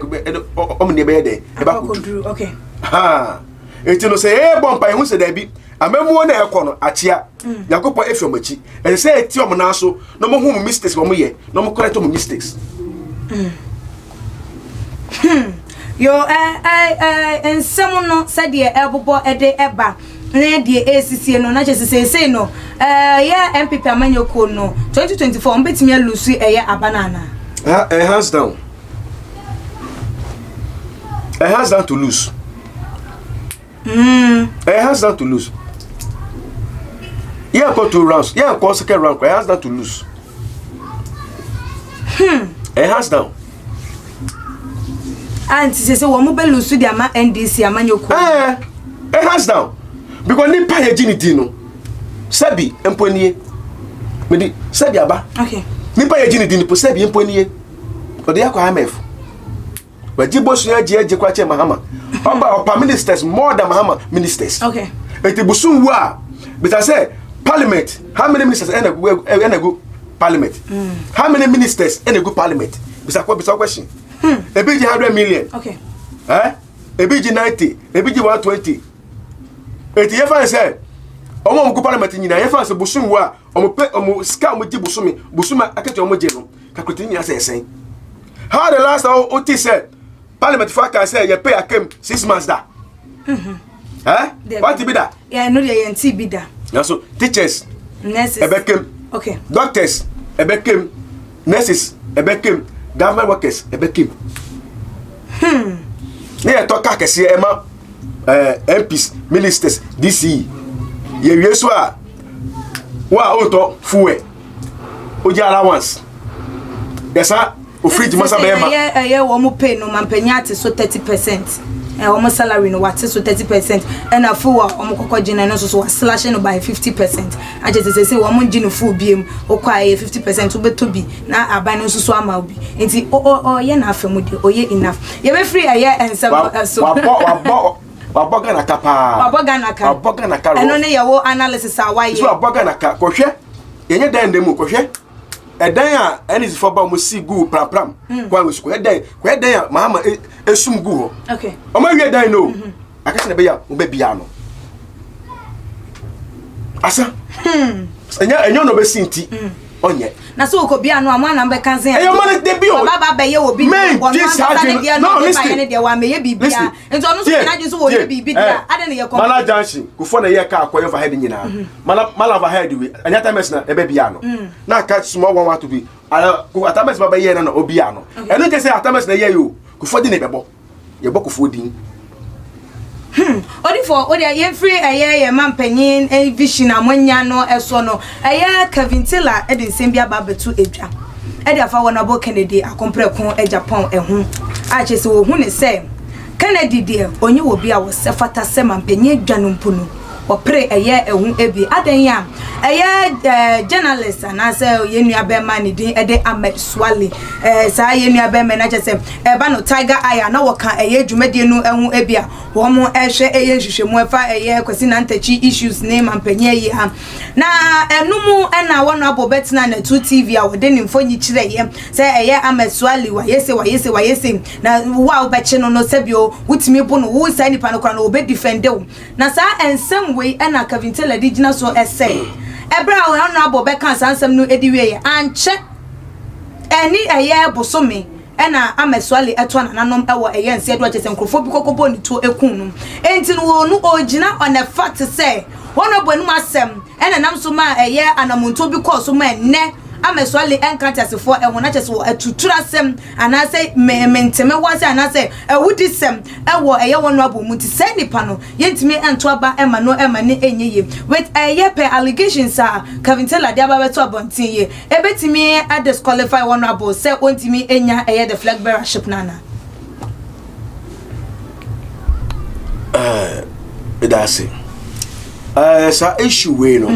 wɔn nea ɛbɛyɛ dɛ ɛbɛ akɔdu. Ha eti no sɛ yɛyɛ bɔ mpa yɛn ho sɛ daabi, amamuo na ɛkɔ no akyea. Nyankopɔn efi wɔn akyi. Ɛsɛ sɛ ɛti wɔn nan so na wɔn hu wɔn mistakes wɔn yɛ na wɔn correct wɔn mistakes. Yo, ɛ ɛ ɛ nsɛm no sɛdeɛ ɛbobɔ ɛde ɛba ne deɛ ɛresisie no, na kyerɛ sɛ seesei no ɛyɛ NPP amanyɔkuo no 2024 wɔn bɛtumi alose ɛyɛ aba no anaa? Hands down. Hands down to lose. Hands down to lose. Yeah, go two rounds. Yeah, go second round. Hands down to lose. Hands down. Anti sɛ wɔn bɛ lose de ama NDC amanyɔkuo. Hands down. Because nipa yɛ gyi ne di no. Sɛbi mpo nie. Mede sɛbi aba. Nipa yɛ gyi ne di no po sɛbi mpo nie. Ɔde akɔ IMF. Wagye bosua agye agye kora kyɛ Mahama. Ɔba ɔpa ministers more than Mahama ministers. Eti busum wu a bisa sɛ parliament, how many ministers ɛna gu, ɛna gu parliament? How many ministers ɛna gu parliament? Bisa kɔ bisa question. Ebi gye 100 million. Ebi gye 90, ebi gye 120. Eti yɛfa ne sɛ ɔmo a ɔmo gu parliament nyinaa, yɛfa ne sɛ busum wu a ɔmo pɛ ɔmo sika a ɔmo gye bosome bosome akatua ɔmo gye no calculate nyinaa sɛ ɛsɛn. How the last time o ti sɛ parliament fo aka sɛ yɛ pay akem 6 months da? Ɛ wati bi da? Yɛ no deɛ, yɛn ti bi da. Nanso teachers nurses ɛbɛkem, doctors ɛbɛkem, nurses ɛbɛkem, government workers ɛbɛkem. Ne yɛ tɔ kaa kɛseɛ ɛma MPs, ministers, DCE. Yɛwie so a wo a wotɔ fuel, wogye allowance, yɛsa o fridge masa bɛyɛ ma. Ɛyɛ wɔn pay no, mampanyin ate so 30%. Wɔn salary no wate so 30%, ɛna fuel a wɔn kɔkɔ gye no nso so waslash no by 50%. Akyɛ sɛ wɔn ngye no full biem, okɔ a ɛyɛ 50%, wobɛtɔ bi na aban no nso so ama wo bi. Nti ɔyɛ n'afɛ mu deɛ ɔyɛ enough. Yɛbɛfiri ɛyɛ nsɛm ɛso. Wabɔ Ghana ka paa. Wabɔ Ghana ka. Wabɔ Ghana ka. Ɛno ne yɛwɔ analysis a wayɛ. So wabɔ Ghana ka. Kɔhwɛ yɛnyɛ dan dɛm mu, kɔhwɛ ɛdan a NDC fo ba wɔn si gu prampram kwan wɔ so. Kɔhwɛ dan, kɔhwɛ dan a Mahama esum gu hɔ. Wɔn awie dan no akasi na ɛbɛyɛ a wɔn bɛ bia no asa ɛnyɛ ɔna ɔbɛsi nti ɔnyɛ. Na so okɔ bia no a mo anam bɛka sɛ ɛyɛ ɔmo ne debi o. Ɔba ba bɛyɛ obi Men, ɔno saa ankasa ne adwene deɛ no, no ɔde listen. ba yɛ ne deɛ wamɛyɛ biribia, nti ɔno nso Tie, yɛ n'adwene so wɔyɛ tie, biribi deɛ ade ne yɛ kɔn. Mala Junction, Kufuor na yɛ kaa akɔyɛ overhead nyinaa. Mala overhead wi ɛnyɛ times na ɛbɛ bia no na aka small one one to bi Atames ba bɛyɛ na obia no. Ɛno nkyɛ sɛ Atames na yɛ yi o, Kufuor di na ɛbɛbɔ yɛbɔ Kufuor din. Odifo o deɛ, yɛmfiri ɛyɛ yɛ ma mpanyin vision a moanya no ɛso no, ɛyɛ Kevin Taylor ɛde nsɛm bi aba abɛto edwa ɛde afa wɔn abo Kennedy Akomprɛko Agyapong ɛho a kyerɛ sɛ wɔhu ne sɛ Kennedy deɛ ɔnyɛ wɔ bi a wɔsɛ fata sɛ mampanyin adwa no mpo no wɔpere ɛyɛ ɛho ebi adan a ɛyɛ journalist anaasɛ yɛn nua bɛrima ne din ɛde Ahmed Suale. Saa yɛn nua bɛrima no akyɛ sɛ ɛba no Tiger Eye a na wɔka ɛyɛ dwumadie no ɛho ebi a wɔn ɛhwɛ ɛyɛ nhwehwɛmu ɛfa ɛyɛ Kwasi Nantakyi issues ne mampanyin ayi ha na ɛnum ɛna wɔn abɔ bɛtena na tu TV a wɔde ne mfonyi kyerɛ yɛ sɛ ɛyɛ Ahmed Suale wayɛ se wayɛ se wayɛ se na wo a wobɛkye no sɛbio wotumi bo no wo saa nipa no kora no wɔbɛ defend wo. Na saa nsɛm wei ɛna Kevin Taylor de gyina so ɛsɛ ɛberɛ a ɔno abɔ bɛka saa nsɛm no edi wie yɛ ankyɛ ɛne ɛyɛ bosome ɛna Ahmed Suale ɛto nananom ɛwɔ ɛyɛ nseɛ do akyɛ sɛ nkurɔfoɔ bi kɔkɔ bɔ ne tuo ekun no. Enti no wɔn no ɔgyina on the fact sɛ wɔn abɔ anim asɛm ɛna nam so ma ɛyɛ anamontuo bi kɔɔ so ma ɛnɛ Ahmed Suale ɛnka nteasefoɔ ɛho na kyɛ sɛ wɔ atuturu asɛm anaasɛ menteme wɔ ase anaasɛ awudi sɛm ɛwɔ ɛyɛ wɔn abɔ mu, nti sɛ nipa no yɛntumi ɛnto aba ɛma no ɛma ne ɛnyɛ yie. With ɛyɛ pɛ allegations a Kevin Taylor de aba bɛto abɔnten yie, ebetumi adisqualify wɔn abo sɛ wɔntumi enya ɛyɛ the flag bearership nana? Ɛda ase. Saa issue wei no,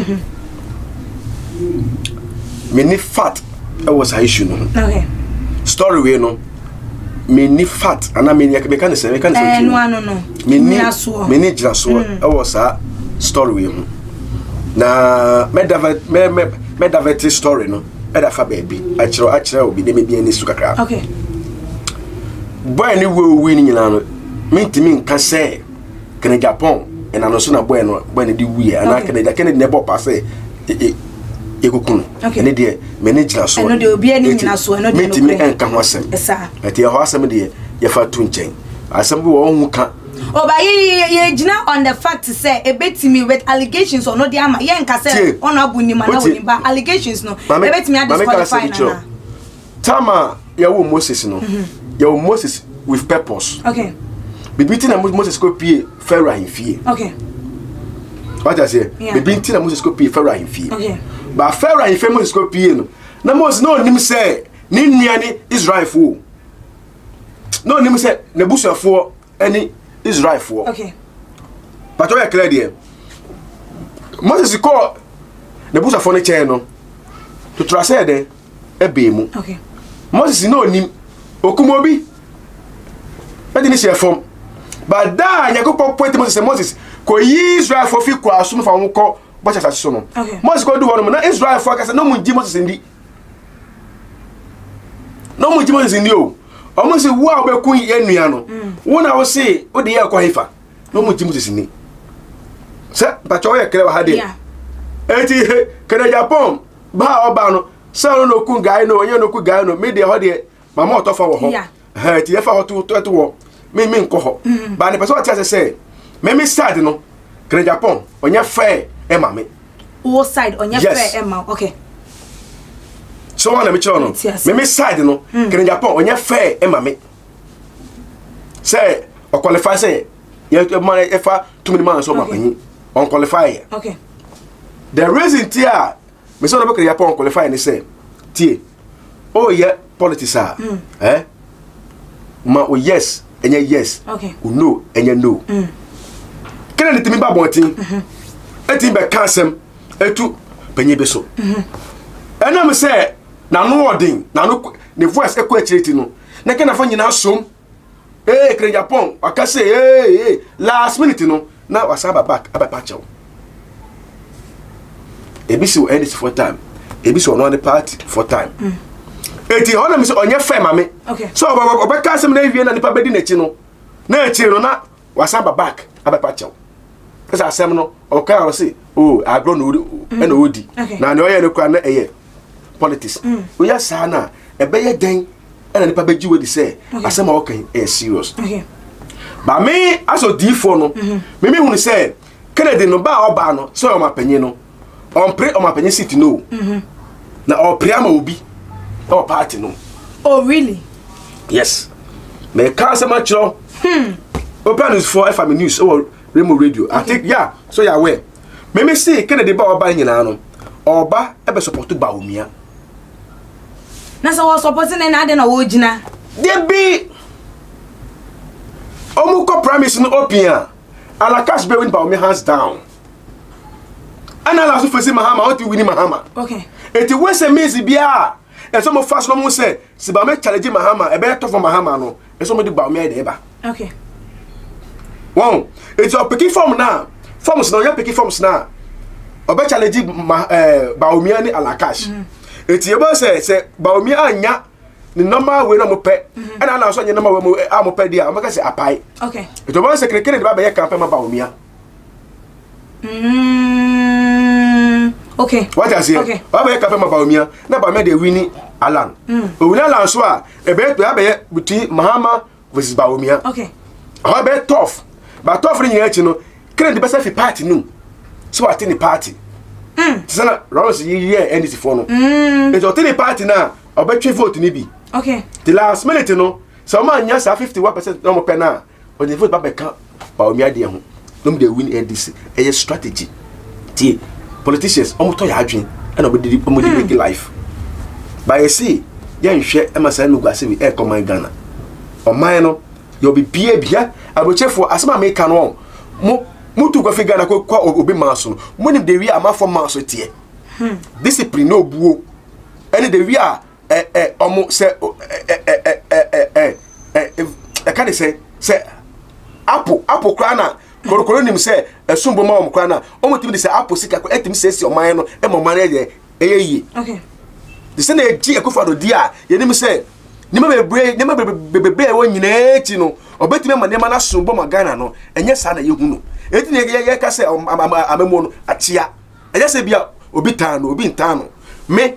menni fact ɛwɔ saa issue no ho. Story wei no, menni fact anaa menni, meka ne sɛ, meka ne sɛ ɛno ano no. Menni Nyinasoɔ. Menni gyinasoɔ ɛwɔ saa story wei ho, na mɛdivert mɛ mɛ mɛdivert story no ɛda fa baabi akyerɛ obi de mebi ani so kakra. Boy ne wo owi no nyinaa no, mentumi nka sɛ Kennedy Agyapong ɛna no so na boy no de wuyɛ anaa Kennedy na ɛbɔ pa sɛ yɛkɔku no. Ɛne deɛ m'ani gyina so. Ɛno deɛ obiara ani gyina so, ɛno deɛ mentumi nokorɛ. ɛnka ho asɛm. Ɛsaa. Ɛti ɛhɔ asɛm deɛ, yɛfa to nkyɛn. Asɛm bi wɔ ɔho ka. Ɔba yɛ yɛgyina on the fact sɛ ebetumi with allegations ɔno de ama yɛn nka Tie. sɛ ɔno abu nim ana Wotie. wɔnim ba allegations no ebetumi Maame ka asɛm adisqualify bi kyerɛ wo. nana. Time a yɛwɔ Moses no, yɛwɔ Moses with purpose. Biribi ti na Moses kɔ pie Pharaoh ahemfie. Wate aseɛ? Biribi nti na Moses kɔ pie Pharaoh ahemfie. Ba Pharaoh ahemfie Moses kɔ pie no, na Moses na ɔnim sɛ ne nua ne Israelfoɔ, na ɔnim sɛ n'abusuafoɔ ne Israelfoɔ. Pàtó yɛ clear deɛ, Moses kɔɔ n'abusuafoɔ no kyɛn no, totora sɛ dɛ ɛbɛn mu. Moses na onim okum obi ɛde ne hyɛ fam, but daa Nyankopɔn point Moses sɛ, "Moses, kò yi Israelfoɔ fi kɔ asom fa wɔn kɔ bɔhyɛ asase so no." Moses kɔ du hɔ nom na Israelfoɔ akasa na ɔmo ngye Moses ndi, na ɔmo ngye Moses ndi o. Ɔmo sɛ, "Wo a wobɛku yɛn nua no, wo na wo se wode yɛ kɔ hefa?" Na ɔmo ngye Moses ndi sɛ mpakyɛ ɔyɛ clear wɔ ha deɛ. Eti Kennedy Agyapong ba a ɔba no sɛ ɔno na okun guy no, ɔnyɛ no okun guy no, mi deɛ hɔ deɛ mama ɔtɔ fa wɔ hɔ. Ɛhɛn, eti yɛfa hɔ to wɔ mi nkɔ hɔ ba ne pɛ sɛ ɔte ase sɛ mɛmi side no, Kennedy Agyapong ɔnyɛ fair ɛma mi. Wo side ɔnyɛ Yes. fair ɛma, okay. So wɔn na mi kyerɛ no. Mete ase. Mɛmi side no, Kennedy Agyapong ɔnyɛ fair ɛma mi sɛ ɔqualify sɛ yɛ ɛma ɛfa tumi ni ma nso ɔma panyin ɔnqualify yɛ. The reason ti a mesɛ ɔno bɛ Kennedy Agyapong qualify ne sɛ, tie, ɔyɛ politics a ma o yes ɛnyɛ yes, o no ɛnyɛ no. Kennedy tumi ba abɔnten ɛtumi bɛka asɛm ɛtu panyin bi so, ɛnam sɛ n'ano ɔden, n'ano ne voice ɛkɔ akyire ti no na Ghanafoɔ nyinaa som Kennedy Agyapong waka sɛ last minute no na wasan aba back abɛpa kyɛw. Ebi si wɔ NDC for time, ebi si wɔ ɔno ne party for time. Eti hɔ na mi sɛ ɔnyɛ fɛ ma me. So ɔbɛka asɛm na ewie na nipa bɛdi n'akyi no, na akyire no na wasan ba back abɛpa kyɛw. Ɛsɛ asɛm no ɔka a ɔse o agorɔ na ɔdi ɛna ɔdi. Na nea ɔyɛ no kora na ɛyɛ politics. Oyɛ saa na ɛbɛyɛ dɛn ɛna nipa bɛgye wadi sɛ asɛm a ɔka yi ɛyɛ serious? Ba me asɔ diifoɔ no, me hunu sɛ Kennedy no ba a ɔbaa no sɛ ɔyɛ ɔmapanyin no, ɔmpere ɔmapanyin seat no o, na ɔpere ama obi ɛwɔ party no. Oh, really? Yes, mɛka asɛm akyerɛ Open News foɔ, ɛfa me news ɛwɔ Remo Radio, I think, yeah, so yɛ aware. Mɛmi se Kennedy ba a ɔba nyinaa no, ɔba ɛbɛ support Bawumia. Na sɛ wɔ support ne na ade na wɔgyina? Debi, ɔmo kɔ primaries no open a, Alan Cash bɛ win Bawumia hands down, ɛna Alan so fesi Mahama, ɔti win Mahama. Eti wɛsɛ means biara ɛsɛ ɔmo fa so na ɔmo sɛ si Bawumia challenge Mahama, ɛbɛyɛ tɔ for Mahama no, ɛsɛ ɔmo de Bawumia yɛ de ɛba. Wɔn eti ɔpick form na forms na ɔyɛ pick forms na ɔbɛ challenge ma Bawumia ne Alan Cash. Eti ebe sɛ Bawumia anya ne normal way na ɔmo pɛ, ɛna Alan nso anya normal way mo a ɔmo pɛ di a, ɔmo ka sɛ apae. Eti ɔmo sɛ krekere de ba bɛyɛ campaign ma Bawumia. Wate aseɛ? Wabɛyɛ campaign ma Bawumia na Bawumia de win Alan. Owin Alan so a, ɛbɛyɛ abɛyɛ between Mahama versus Bawumia. Ɔhɔ bɛyɛ tough, but tough no nyinaa akyi no, Kennedy bɛsɛ fi party no mu sɛ wate ne party te sɛ na Lawrence yi yɛ NDC foɔ no. Nti ɔte ne party no a, ɔbɛtwe vote no bi. The last minute no, sɛ ɔmo anya saa 51% na ɔmo pɛ no a, ɔde vote ba bɛka Bawumia deɛ ho na ɔmo de win NDC. Ɛyɛ strategy. Tie, politicians ɔmo tɔ yɛ adwene ɛna ɔmo de make life ba. Yɛsi yɛnhwɛ ɛma saa nugu ase bi ɛɛkɔ ɔman Ghana, ɔman no yɛ obi bie bia aburokyefoɔ. Asɛm a meka no, Mo mutu kɔ fi Ghana kɔ kɔ obi maa so no, mo nim de wi a amanfoɔ maa so teɛ. Discipline na obuo ɛne de wi a ɛ ɛ ɔmo sɛ ɛ ɛ ɛ ɛ ɛ ɛ ɛka ne sɛ sɛ apo apo koraa na korokoro nim sɛ ɛsom bo ma wɔn koraa na wɔn tumi de sɛ apo sika koraa ɛtumi siesie ɔman no ɛma ɔman no yɛ ɛyɛ yie. Te sɛ na egye Akufo Addo di a yɛnim sɛ nneɛma bebree nneɛma bebree a ɛwɔ nyinaa akyi no ɔbɛtumi ama nneɛma no asom bo ma Ghana no, ɛnyɛ saa na yɛhu no. Eti na yɛka sɛ amamuo no akyea. Ɛnyɛ sɛ bi a obi tan no, obi ntan no. Me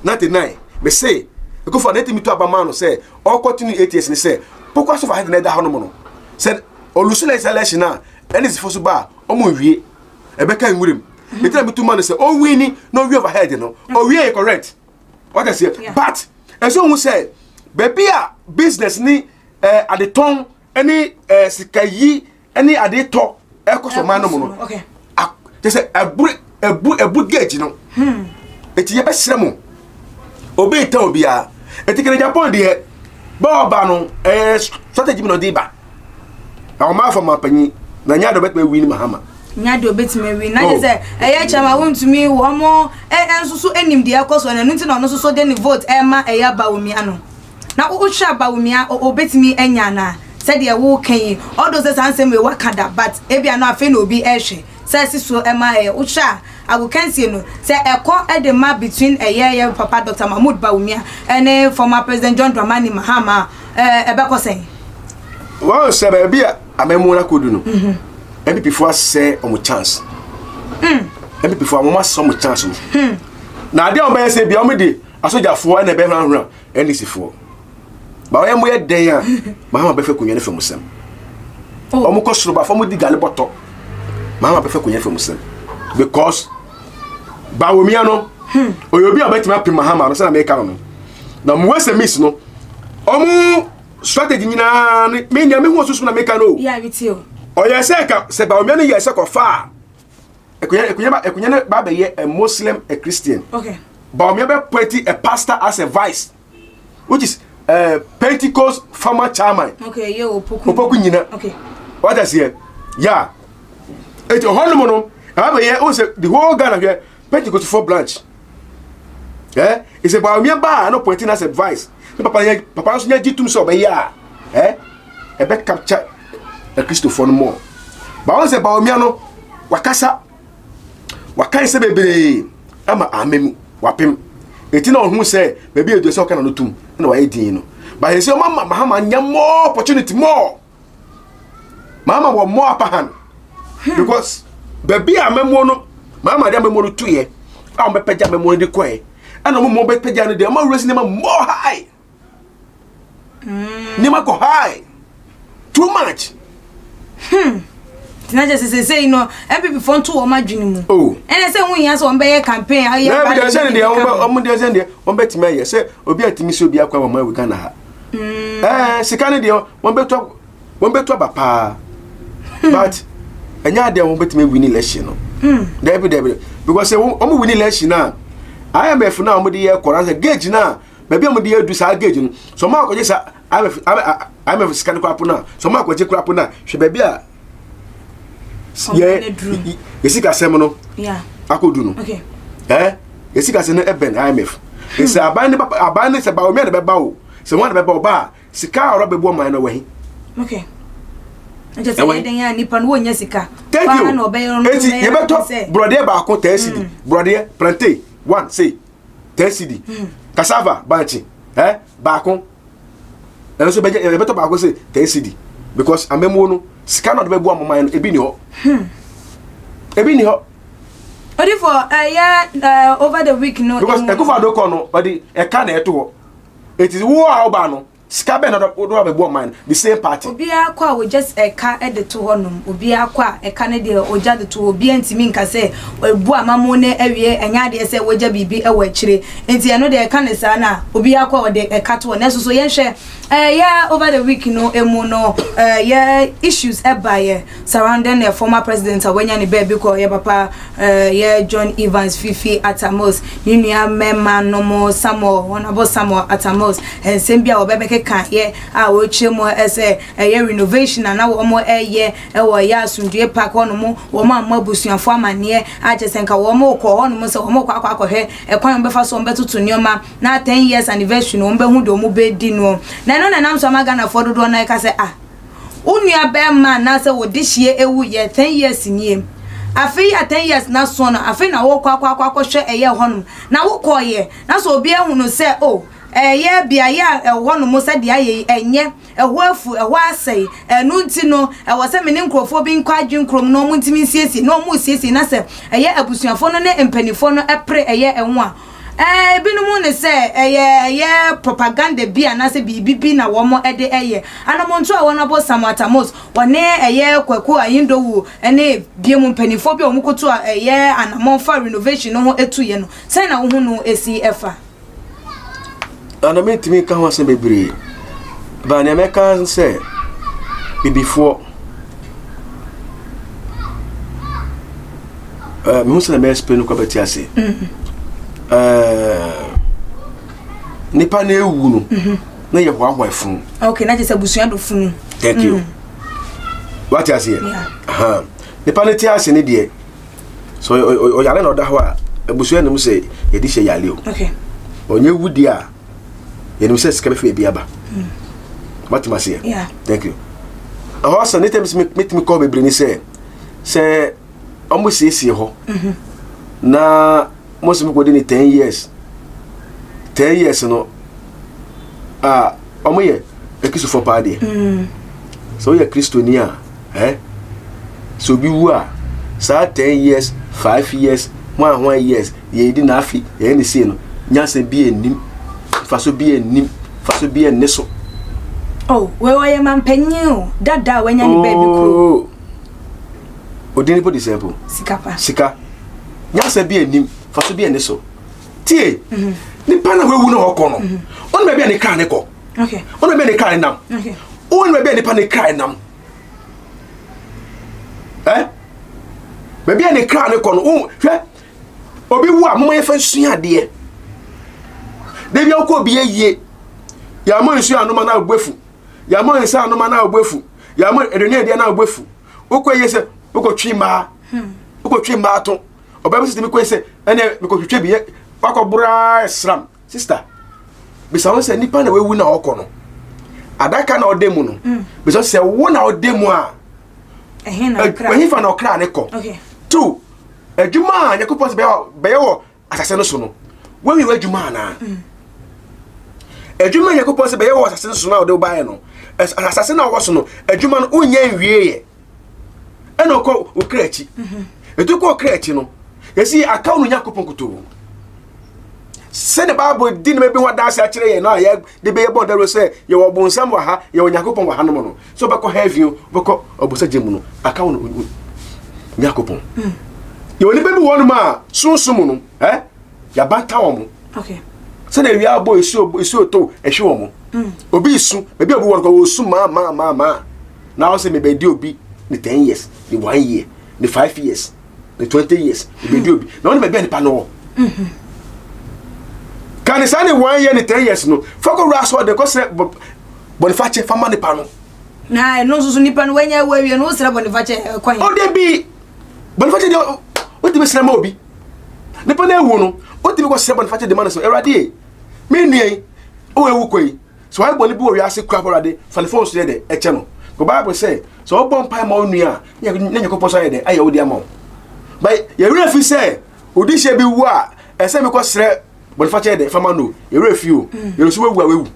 99 me se Akufo Addo etimi to aba ma no sɛ ɔkɔtene 8 years ne sɛ poko asofo ahede na ɛda hɔ nom no sɛ ɔlusu na election a NDC fo so ba a ɔmo nwie ɛbɛka nwuram. Eti na metu ma no sɛ ɔwini na ɔwie overhead no, ɔwie yɛ correct, what I say. But ɛsɛ ohun sɛ baabi a business ni adetɔn ɛne sikayi ɛne adetɔ ɛkɔ so ɔman no mu no kyɛ sɛ ɛbu ɛbu ɛbu gauge no. Eti yɛbɛsrɛ mo, obi nta obiara. Eti Ken Agyapong deɛ bɔɔba no ɛyɛ strategy bi na ɔde ba na ɔman afɔ ma panyin na nyɛ ade ɔbɛtumi awi ne Mahama. Nya deɛ obɛtumi awi na kyɛ sɛ ɛyɛ kyɛm a wontumi wɔn mo nso so anim deɛ ɛkɔ so no, ɛno nti na ɔno nso so de ne vote ɛma ɛyɛ Bawumia no. Na wohwɛ Bawumia, obɛtumi anya anaa sɛdeɛ woka yi? Ɔdo sɛ saa nsɛm wei waka da, but ebia no afei na obi ɛhwɛ sɛ ɛsi so ɛma ɛyɛ. Wohwɛ a agokansie no sɛ ɛkɔ ɛde ma between ɛyɛ yɛ papa Dr Mahmood Bawumia ɛne former President John Dramani Mahama a, ɛbɛkɔ sɛn? Wɔn sɛ baabi a amamu no akɔdu no, NPP foɔ asɛ ɔmo chance. NPP foɔ ɔmo asɛ ɔmo chance no na adeɛ a ɔmo bɛyɛ sɛ bia ɔmo de asogyafoɔ ɛna ɛbɛhurahura NDC foɔ ba ɔyɛ mo yɛ dɛn a Mahama bɛfɛ akonnwa no fam sɛm. Ɔmo kɔ soro ba fam di gale bɔtɔ, Mahama bɛfɛ akonnwa no fam sɛm because Bawumia no ɔyɛ obi a ɔbɛtumi apem Mahama no sɛnea meka no no na mo wɔ sɛ miss no ɔmo strategy nyinaa ne me nea mehu osusu na meka no. Yeah, me too. Ɔyɛ sɛ ka sɛ Bawumia no yɛ sɛ kɔfa a ɛkunya no ba bɛyɛ a Muslim, a Christian. Bawumia bɛ appoint a pastor as a vice, which is Pentecost former chairman. Okay, yeah, Opoku. Opoku nyina. What I say? Yeah. Eti hɔnom no ɛba bɛyɛ o sɛ the whole Ghana hwɛ Pentecost for branch. Ɛsɛ Bawumia ba a no appointing as a vice. Ne papa yɛ papa nso nyɛ gye tum sɛ ɔbɛyɛ a ɛbɛ capture Akristofoɔ no mɔ. Bawon sɛ Bawumia no wakasa wakan sɛ bebree ama ama mu wapem. Eti na ɔhu sɛ baabi a edu sɛ ɔka na no tum na wayɛ din no. But yɛ sɛ ɔma Mahama nya more opportunity, more Mahama wɔ more upper hand because baabi a amamuo no Mahama de amamuo no tuyɛ a wɔn bɛpɛgya amamuo no de kɔɛ ɛna wɔn mo bɛpɛgya no deɛ wɔn awura si nneɛma more high, nneɛma kɔ high too much. Tina kyɛ sɛ sɛsɛyi no NPP foɔ nto wɔn adwene mu. Oh. Ɛnɛ sɛ ho hia sɛ wɔn bɛyɛ campaign ayɛ. Na ebi deɛ sɛ deɛ wɔn deɛ sɛ deɛ wɔn bɛtumi ayɛ sɛ obi a tumi sɛ obi akɔ wɔn awi Ghana ha sika ne deɛ wɔn bɛto aba paa, but ɛnyɛ adeɛ a wɔn bɛtumi win election no. Dɛbi dɛbi, because sɛ wɔn win election na IMF na wɔn de yɛ kɔra sɛ gauge na baabi a wɔn de yɛ du saa gauge no so wɔn akɔgye sa IMF sika no korapo na so wɔn akɔgye korapo na hwɛ baabi a yɛ yɛ sika sɛm no akɔdu no. Yɛ sika sɛm no ɛbɛn IMF sɛ aban ne aban ne sɛ Bawumia na bɛba o, sɛ wɔn na bɛba o ba a sika a ɔrɔ bɛbu ɔman no wɔ hi. Okay. Nkyɛ sɛ yɛ den a nipa no wɔnya sika. Thank you. Eti yɛbɛtɔ borɔdeɛ baako 10 cedi, borɔdeɛ plantain one say 10 cedi, cassava bankye baako ɛno nso bɛgye yɛbɛtɔ baako sɛ 10 cedi because amamuo no sika na ɔde bɛbu ɔman no ebi ni hɔ, ebi ni hɔ. Odifo ɛyɛ over the week no. Because Akufo Addo kɔ no ɔde ɛka na ɛto hɔ, eti wo a ɔba no sika bɛn na ɔde wa bɛbu ɔman no, the same party. Obiara kɔ a wɔgya ɛka de to hɔ nom, obiara kɔ a ɛka no deɛ ɔgya de to hɔ. Obiara ntumi nka sɛ ebu amammo no awie, ɛnyɛ adeɛ sɛ wɔgya biribi wɔ akyire, nti ɛno deɛ ɛka ne saa na obiara kɔ a wɔde ɛka to hɔ. Nanso so yɛnhwɛ ɛyɛ over the week no emu no ɛyɛ issues ɛbaeɛ surrounding the former president a wanya ne baabi kɔ, yɛ papa yɛ John Evans Fifi Atta Mills ne nua mmarima nom Samuel, Honourable Samuel Atta Mills, nsɛm bi a wɔbɛbɛkeka. kekaeɛ a ɔrekyerɛ mu sɛ ɛyɛ renovation a na wɔn ɛyɛ ɛwɔ ɛyɛ asomdwoe park hɔnom, wɔn ammɔ abusuafoɔ amanneɛ a kyerɛ sɛ nka wɔn rekɔ hɔnom sɛ wɔn rekɔ akɔ akɔhwɛ ɛkwan a wɔbɛfa so wɔn bɛtoto nneɛma na 10 years anniversary no wɔn bɛhu deɛ wɔn bɛdi no. Na ɛno na ɛnam so ama Ghanafoɔ dodoɔ no ɛka sɛ ah, wo nua bɛrima anaasɛ wo dehyeɛ ewu yɛ 10 years nie. Afei a 10 years na soɔ no, afei na wɔrekɔ akɔ akɔ akɔhwɛ ɛyɛ hɔnom. Na wokɔɔyɛ na sɛ obi ahunu sɛ oh, ɛyɛ beaeɛ a ɛwɔ hɔnom sɛdeɛ ayɛ yi ɛnyɛ, ɛhɔ afu, ɛhɔ asɛe, ɛno nti no ɛwɔ sɛ me ne nkurɔfoɔ bi nkɔ adwen kurom na ɔmo ntumi nsiesie, na ɔmo siesie, na sɛ ɛyɛ abusuafoɔ no ne mpanimfoɔ no ɛpere ɛyɛ ɛho a, ebinom ne sɛ ɛyɛ propaganda bi anaasɛ biribi bi na wɔn ɛde ɛyɛ anamonto a wɔn abɔ Samuel Atta Mills, wɔne ɛyɛ Kwaku Ayindowu ɛne biem mpanimfoɔ bi a wɔn koto a ɛyɛ anamɔn fa renovation no ho etu yɛ no, sɛn na wohu no esi ɛfa? Ana mentumi nka ho asɛm bebree ba. Nea mɛka sɛ bibifoɔ, mehu sɛ na mɛyɛ spray no kɔ bɛte ase. Nipa na ewu no na yɛ hoahoa funu. Okay, na kyerɛ sɛ abusua do funu. Thank you. Wate aseɛ? Yeah. Nipa no te ase ne deɛ sɛ ɔyare na ɔda hɔ a, abusua nim sɛ yɛde hyɛ yare o. Ɔnyɛ wu deɛ a, yɛnim sɛ sika bɛfɛ baabi aba. Watem aseɛ? Yeah. Thank you. Ɛhɔ sɛ ne tɛm sɛ metumi kɔ bebree ne sɛ ɔmo siesie hɔ na mo sɛ mekɔdi ne 10 years, 10 years no a, ɔmo yɛ akristofoɔ paa deɛ. Sɛ woyɛ kristoni a, sɛ obi wu a, saa 10 years, 5 years, 1 years yɛdi n'afi yɛyɛ ne sei no, nyansa bi anim, faso bi anim, faso bi ɛnne so. Oh, wei ɔyɛ mampanyin o, dada a wanya ne baabi kuro. Oh. Odi nipa di sɛmpo. Sika pa. Sika nyansa bi anim, faso bi ɛnne so. Tie, nipa na wawu na ɔkɔ no, ɔno baabi a ne kra ne kɔ, ɔno baabi a ne kra ne nam, ɔno baabi a nipa ne kra nam, baabi a ne kra ne kɔ no. Wo hwɛ, obi wu a, moma yɛfa nsua adeɛ. Debi a wokɔ obi ayie, yɛamɔ nsuo anoma na abu afu, yɛamɔ nsa anoma na abu afu, yɛamɔ aduane adeɛ na abu afu. Wokɔ yie sɛ wokɔtwe mmaa, wokɔtwe mmaa to ɔbaa bi sɛ tumi kɔ sɛ ɛnɛ mekɔtwitwa bi wakɔ boraa sram. Sister, bisa wo sɛ nipa na wawu na ɔkɔ no, adaka na ɔda mu no, bisa sɛ wo na ɔda mu a, ɛhe fa na ɔkra ne kɔ? Two, adwuma a Nyankopɔn sɛ bɛyɛ wɔ asase no so no, wawie w'adwuma anaa? Adwuma a Nyankopɔn sɛ bɛyɛ wɔ asase no so no a ɔde wo baeɛ no, asase no a ɔwɔ so no, adwuma no wonyɛ nwie yɛ, ɛna ɔkɔ okra akyi. Ɛtu kɔ okra akyi no, yɛsi akaw no Nyankopɔn kotoo sɛne Bible di ne bi ho adanse akyerɛ yɛn no a yɛde bɛyɛ bɔ dawuro sɛ yɛwɔ bonsam wɔ ha, yɛwɔ Nyankopɔn wɔ ha nom no, sɛ wobɛkɔ heaven o, wobɛkɔ ɔbosa gye mu no, akaw no Nyankopɔn. Yɛwɔ nipa bi wɔ nom a sunsum no yɛabata wɔn mo sɛdeɛ awia abɔ, esuo to ɛhwe wɔn mo. Obi su baabi a obi wɔ no kɔ, wɔsu maa maa maa maa na wɔsɛ mebɛdi obi ne 10 years, ne 1 year, ne 5 years, ne 20 years, mebɛdi obi na wɔne baabi a nipa no wɔ ka ne saa ne 1 year ne 10 years no, fa kɔ wura asɔ de kɔ srɛ bɔnefakyɛ fa ma nipa no. Na ɛno nso so, nipa no wanya ewu awie no, wosrɛ bɔnefakyɛ kwan? Ɔde bi bɔnefakyɛ deɛ, wotumi srɛ ma obi nipa no ewu no, wotumi kɔ srɛ bɔnefakyɛ de ma no sɛ, Awurade, me nua yi ɔwɔ ewu kɔ yi, sɛ wayɛ bɔne bi wɔ wiase kura, Awurade, fa ne fɔn so yɛ dɛ ɛkyɛ no. Kò Bible sɛ sɛ ɔbɔ mpae ma wo nua a, ne Nyankopɔn so ayɛ dɛ ayɛ wo de ama wo. Ba yɛwerɛ fi sɛ odi hyɛ bi wu a, ɛsɛ mekɔ srɛ bɔnefakyɛ dɛ fama no. Yɛwerɛ fi o, yɛrɛ so wawu a wawu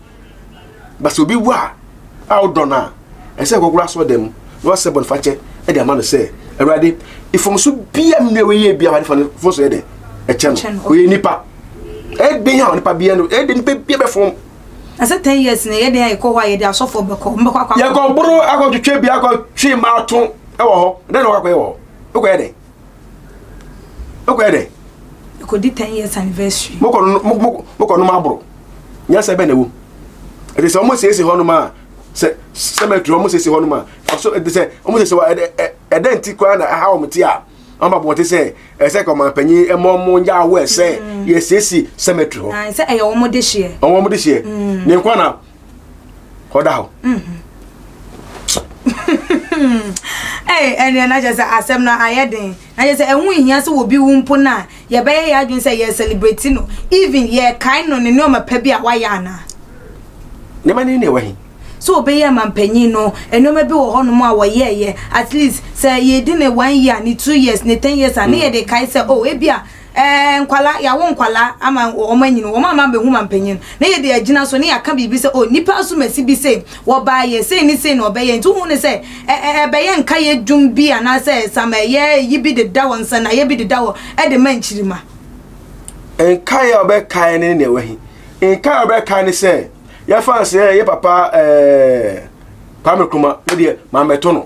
ba. Sɛ obi wu a wodɔ no a, ɛsɛ kɔkora asɔ dɛm na wasɛ bɔnefakyɛ ɛde ama no sɛ, Awurade, ifomso bia me nua wei yɛ bia, Awurade, fa ne fo so yɛ dɛ ɛkyɛ no. Ɔyɛ nipa, ɛden a nipa bia no, ɛden nipa bia bɛfom. Na sɛ 10 years na yɛde a yɛkɔ hɔ a, yɛde asɔfoɔ bɛkɔ, mbɛkɔ akɔ. Yɛkɔ boro akɔtwitwa bi akɔtwe maato ɛwɔ hɔ dɛn na wɔakɔyɛ wɔ hɔ? Wokɔyɛ dɛn? Wokɔyɛ dɛn? Ɛkɔdi 10 years anniversary. Mokɔ nom aboro. Nyansa bɛn na ɛwɔ mu? Ɛte sɛ ɔmo siesie hɔ nom a, sɛ cemetery ɔmo siesie hɔ nom a, fa so ɛte sɛ ɔmo siesie hɔ ɛdɛ nti koraa na ɛha wɔn ti a ɔmo abɔ wɔn ti sɛ ɛsɛ kɔ ɔmanpanyin ɛmɔ ɔmo nyɛ awɔ ɛsɛ yɛsiesie cemetery hɔ. Na sɛ ɛyɛ wɔn de hyeɛ. Ɔmo de hyeɛ ne nkwa na. Ɔda hɔ. Ɛy, ɛnneɛ na kyerɛ sɛ asɛm no ayɛ den. Na kyerɛ sɛ ɛho nhia sɛ obi wu mpo no a, yɛbɛyɛ yɛn adwene sɛ yɛ celebrate no, even yɛkae no ne nneɛma pa bi a wayɛ anaa? Nneɛma no ne ɛwɔ he? Sɛ ɔbɛyɛ mampanyin no, nneɛma bi wɔ hɔnom a wɔyɛɛyɛ. At least sɛ yɛdi ne 1 year, ne 2 years, ne 10 years a, ne yɛde kae sɛ, oh, ebi a nkwala, yɛawo nkwala ama wɔn anyini, wɔn ama bɛhu mampanyin, na yɛde agyina so ne yɛaka biribi sɛ, oh, nipa asomasi bi sei wɔbaa yɛ sei ne sei na ɔbɛyɛ. Nti wohu ne sɛ ɛbɛyɛ nka yɛ dwom bi anaasɛ sam ɛyɛ yi bi deda wɔ nsa na yɛ bi deda wɔ ɛde ma nkyirima. Nkae a ɔbɛkae ne nea ɛwɔ he? Nkae a ɔbɛkae ne sɛ yɛfa sɛ yɛ papa Kwame Nkrumah ne deɛ mammɛto no.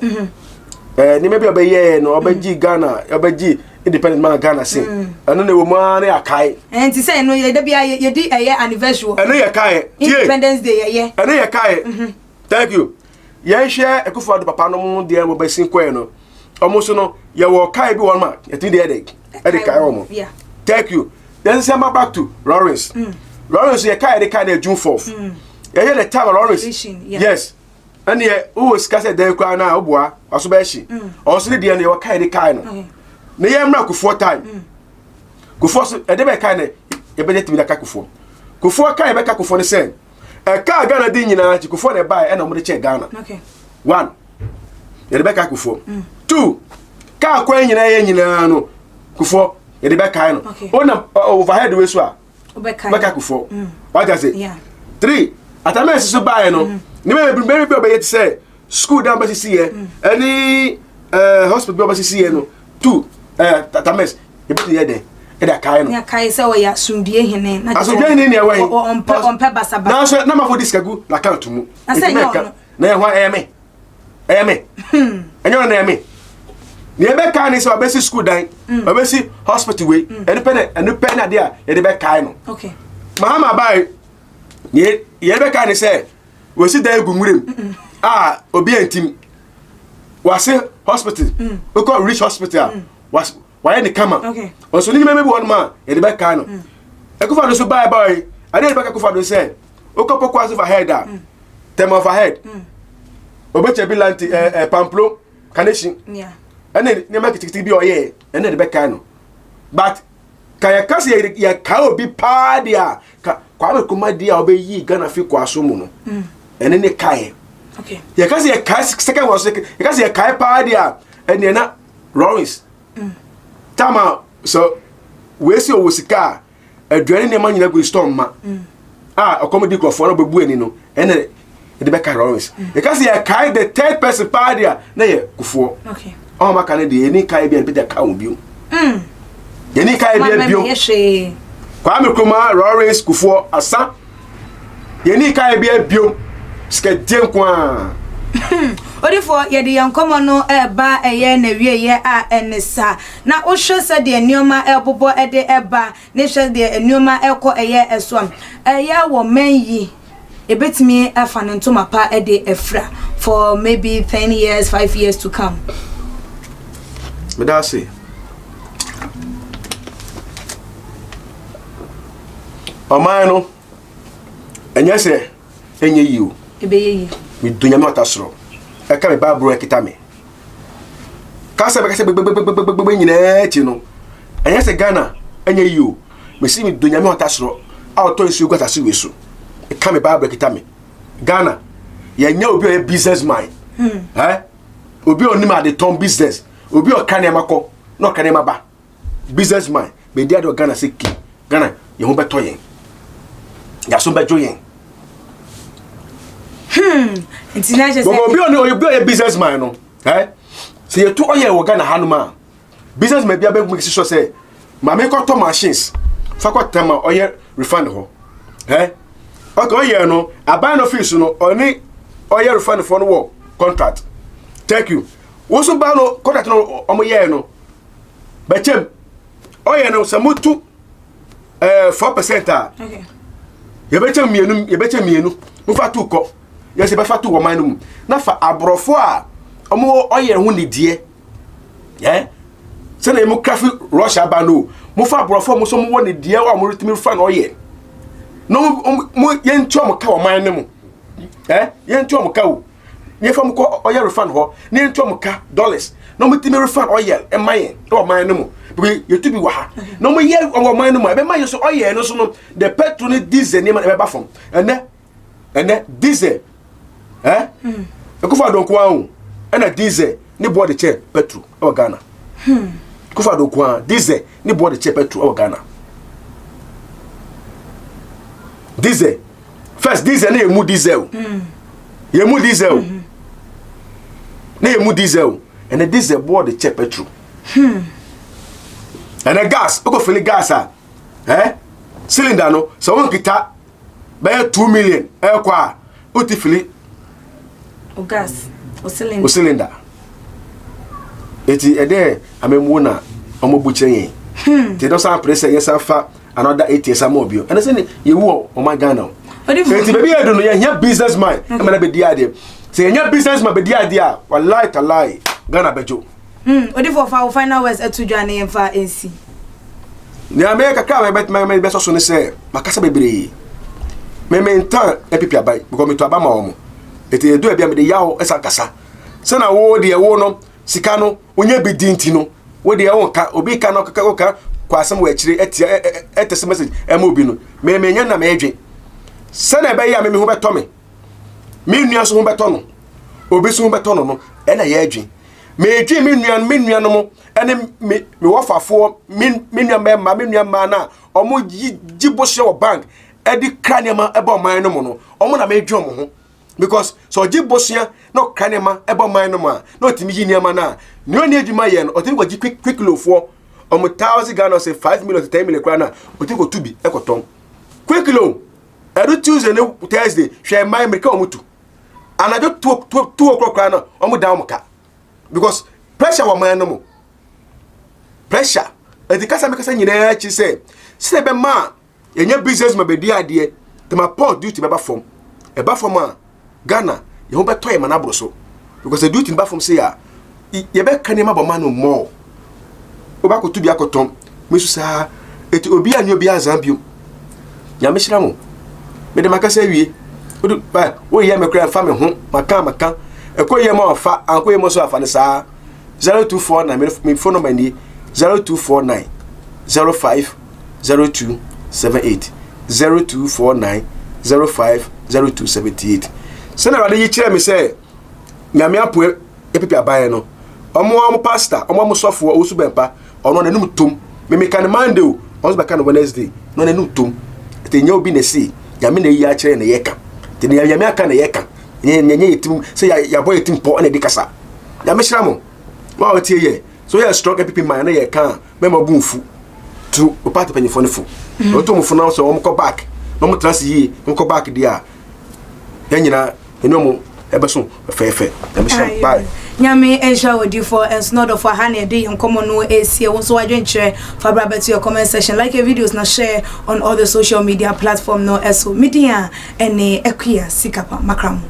Nneɛma bi a ɔbɛyɛɛ no, ɔbɛgye Ghana, ɔbɛgye independent ma Ghana se ɛno na ɛwɔ mu ara ne akae. Nti sɛ ɛno yɛda bi a yɛdi ɛyɛ anniversary wɔ ɛno yɛ kae tie Independence Day yɛyɛ. Ɛno yɛ kae. Thank you. Yɛnhwɛ Akufo Addo papa no mu deɛ wɔbɛsi kɔɛ no, ɔmo nso no yɛwɔ kae bi wɔ no a yɛtumi deɛ ɛde kae wɔn. Thank you. Yɛn sɛ ma back to Lawrence. Lawrence yɛ kae yɛde kae no June 4th. Yɛyɛ the time Lawrence. Yes, ɛneɛ wowɔ sika sɛ dɛn koraa no a woboa waso bɛhye. Ɔno so ne deɛ no yɛwɔ kae de kae no. Ne yɛ mmra Kufuor time. Kufuor so ɛde bɛ kae no, yɛbɛgye tumi de aka Kufuor. Kufuor kae yɛbɛka Kufuor no sɛ ɛka Ghana di nyinaa nti Kufuor na ɛbaeɛ ɛna wɔde kyɛɛ Ghana. One, yɛde bɛka Kufuor. Two, kaa kwan nyinaa yɛ nyinaa no, Kufuor yɛde bɛkae no. Wonam overhead wei so a, wobɛka Kufuor. Wagya se three, Atta Mills so baeɛ no, ne bɛyɛ bi bi a ɔbɛyɛ te sɛ school dan bɛsisi yɛ ɛne hospital bi a ɔbɛsisi yɛ no. Two, Atta Mills yɛbɛtumi yɛ dɛn ɛde akae no? Ne akae sɛ ɔyɛ asomdue hene. Na asomdue hene ne ɛwɔ yi ɔmpɛ basabasa. Nanso na mafo de sika gu n'account mu. Na sɛ ɛnyɛ ɔno. Na ɛho ɛyɛ me, ɛyɛ me, ɛnyɛ ɔno na ɛyɛ me. Nea ɛbɛkae ne sɛ ɔbɛsi school dan, ɔbɛsi hospital wei. Ɛno pɛ na ɛno pɛ na adeɛ a yɛde bɛkae no. Mahama bae, nea yɛde bɛkae ne sɛ wɔsi dan gu nwuram a obi antim wase hospital. Wokɔ Ridge Hospital a, wayɛ ne kama. Ɔnso ne nneɛma bi wɔ hɔnom a yɛde bɛkae no. Akufo Addo so bae bae, adeɛ yɛde bɛka Akufo Addo sɛ wokɔ Pokuase overhead a, Tema overhead, Obɛkyɛ bi lanti ɛɛ ɛɛ Pamplo Kaneshie ɛne nneɛma kitikiti bi a ɔyɛɛ, ɛne yɛde bɛkae no. But ka yɛka sɛ yɛkae obi paa deɛ a, ka Kwame Nkrumah deɛ a ɔbɛyii Ghana fi kwaso mu no, ɛne ne kaeɛ. Yɛka sɛ yɛkae second one so, yɛka sɛ yɛkae paa deɛ a, ɛneɛ na Lawrence tama sɛ wei sɛ ɔwɔ sika a aduane nneɛma nyina gu store ma a ɔkɔm di nkurɔfoɔ no bɛbu ani no, ɛne yɛde bɛka Lawrence. Yɛka sɛ yɛkae the third person paa deɛ a, na yɛ Kufuor. Ɔma maka no deɛ, yɛni kae bi a yɛbɛgya ka wo bio. Yɛni kae bi a bio. Kwame Nkrumah, Lawrence, Kufuor asa, yɛni kae bi a bio, sikadie nko a. Odifoɔ, yɛde yɛn nkɔmmɔ no ɛreba ɛyɛ n'awieeɛ a ɛne sa. Na wohwɛ sɛdeɛ nneɛma ɛrebobɔ ɛde ɛba ne hwɛ deɛ nneɛma ɛrekɔ ɛyɛ ɛso a, ɛyɛ wɔ mɛn yi ebetumi afa ne ntoma pa ɛde afira for maybe 10 years, 5 years to come? Meda ase. Ɔman no ɛnyɛ sɛ ɛnyɛ yie o. Ɛbɛyɛ yie. Medo Nyame ɔta soro ɛka me Bible ɛkita me kasa bɛka sɛ gbɛgbɛgbɛgbɛgbɛ nyinaa akyi no, ɛnyɛ sɛ Ghana ɛnyɛ yie o. Mesi medo Nyame ɔta soro a ɔtɔ nsuo gu asase wei so ɛka me Bible ɛkita me. Ghana yɛnyɛ obi a ɔyɛ business man ɛ, obi a ɔnim adetɔn business, obi a ɔka nneɛma kɔ na ɔka nneɛma ba, business man bɛdi ade wɔ Ghana sɛ ki Ghana yɛn ho bɛtɔ yɛn, yɛaso bɛdwo yɛn. Nti na kyerɛ sɛ Bɔbɔ obi a ɔyɛ business man no ɛ, sɛ yɛtu ɔyɛ wɔ Ghana hanom a, business man bi abɛgu mi sɔ sɛ maame kɔtɔ machines fa kɔ tɛm a ɔyɛ refund hɔ ɛ, ɔkɛ ɔyɛ no aban no fees no, ɔne ɔyɛ refund foɔ no wɔ contract. Thank you. Woso ba no contract no ɔmo yɛɛ no bɛkyɛm ɔyɛ no sɛ motu 4% a, yɛbɛkyɛ mmienu, yɛbɛkyɛ mmienu. Mofa tu kɔ, yɛsɛ bɛfa tu wɔ man no mu na fa aborɔfo a ɔmo ɔyɛ ho nideɛ ɛ sɛnea mo krafi Russia aba no o. Mofa aborɔfo a mo nso mowɔ nideɛ a mo retumi fa na ɔyɛ na mo yɛntua mo ka wɔ man no mu. Ɛ yɛntu ɔmo ka o. Yɛfa ɔmo kɔ oil refund hɔ na yɛntu ɔmo ka dollars na ɔmo tumi refund oil ɛma yɛn ɛwɔ ɔman no mu because yɛtu bi wɔ ha na ɔmo yɛ wɔ ɔman no mu a, ɛbɛma yɛ so oil no so no, the petrol ne diesel nneɛma ɛbɛba fam. Ɛnɛ diesel Akufo Addo nko ara o, ɛna diesel ne boɔ de kyɛ petrol ɛwɔ Ghana. Akufo Addo nko ara, diesel ne boɔ de kyɛ petrol ɛwɔ Ghana. Diesel first, diesel ne yɛ mu diesel, yɛ mu diesel ne yɛ mu diesel. Ɛnɛ diesel boɔ de kyɛ petrol. Ɛnɛ gas, wokɔ fill gas a, cylinder no, sɛ wɔn kita bɛyɛ 2 million ɛkɔ a, wote fill O gas o cylinder. O cylinder. Eti ɛdɛ amemmuo na ɔmo bu kyerɛ yɛn nti ɛdɔ san pere sɛ yɛsan fa another 8 years ama obi. Ɛnɛ sɛ ne yɛwu wɔ ɔman Ghana o. Eti baabi yɛ do no, yɛhia business man ɛma na bɛdi adeɛ. Sɛ yɛnya business man bɛdi adeɛ a, wallahi talai, Ghana bɛdwo. Odifo, fa wo final words ɛto dwa ne yɛmfa nsi. Nea mɛyɛ kakra a mɛbɛtumi bɛsɔ so ne sɛ makasa bebree. Mɛmɛntan NPP aban because meto aba ma wɔn. Eti edu ebi a mede yaw ɛsa kasa sɛna wo deɛ wo no sika no wonyɛ bi di, nti no wo deɛ wo nka obi ka no kaka, wo ka kɔ asɛm wɔ akyire ɛtia ɛtɛsɛ message ɛma obi no. Mɛmɛnyɛ na mɛdwe sɛna ɛbɛyɛ a mɛmi ho bɛtɔ me, me nua so ho bɛtɔ no, obi so ho bɛtɔ no. Ɛna yɛ adwe mɛdwe me nua, me nuanom ɛne me wɔfafoɔ, me nua mmarima, me nua mmaa na ɔmo yi gye bɔhyɛ wɔ bank ɛde kra nneɛma ɛbɔ ɔman no mu no, ɔmo na mɛdwe ɔmo ho because sɛ ɔgye bosea na ɔkra nneɛma ɛbɔ ɔman no mu a, na ɔtumi yi nneɛma no a nea ɔne adwuma yɛ no, ɔtumi kɔgye quick loan foɔ ɔmo thousand Ghana, sɛ 5 million to 10 million koraa na ɔtumi kɔtu bi ɛkɔtɔn quick loan. Ɛdo Tuesday ne Thursday, hwɛ mman mmirika ɔmo tu anadwo 2 o'clock koraa no, ɔmo dan ɔmo ka because pressure wɔ ɔman no mu, pressure. Ɛti kasa mi kasa nyinaa akyi sɛ ɛbɛma a yɛnyɛ business ma bɛdi adeɛ, Tema port duty bɛba fam. Ɛba fam a, Ghana yɛn ho bɛtɔ yɛ ma n'aboro so because the duty ba fam sɛ a, yɛbɛka nneɛma bɔ ma no mɔɔ wobɛakɔto bi akɔtɔn me so saa. Ɛti obi a nyɛ obi azan bio. Nyame hyira mo. Mede makasa awie. Wode ba woyɛ me kora mfa me ho maka ɛkɔ yɛ ma ɔfa ankɔ yɛ ma so afa no saa. 0249, me phone number nie: 0249 05 02 78, 0249 05 02 78. Sɛnɛ Awurade yi kyerɛ me sɛ Nyame apo NPP aban no, ɔmo a ɔmo pastor, ɔmo sɔfoɔ Owusu Bɛmpa, ɔno n'anum tom. Memeka no Monday o, ɔno nso bɛka no Wednesday na n'anum tom. Nti nyɛ obi na ɛsi Nyame na ɛyi akyerɛ na yɛka. Nti nea Nyame aka na yɛka, nyɛ nyɛ yɛ tim sɛ yɛabɔ yɛ tim pɔ ɛna ɛde kasa. Nyame hyira mo. Wo a wotie yɛ so yɛ strong NPP man na yɛka a, mɛma bu mfu tu o party panyinfoɔ no fo na wɔtɔ mo fo na sɛ wɔn kɔ back na wɔn tena ase yie na wɔn kɔ back deɛ a, yɛn nyinaa ɛne wɔn ɛbɛso fɛɛfɛ. Nyame hyira mo, bye. Nyame nhyira wɔ ɛnso na ɔdɔfo aha na yɛde yɛn nkɔmmɔ no esie. Wo nso wadwenkyerɛ fa bra bɛto your comment section, like your videos na share on all the social media platform no. Ɛso medin a ɛne Akua Sikapa Makra mo.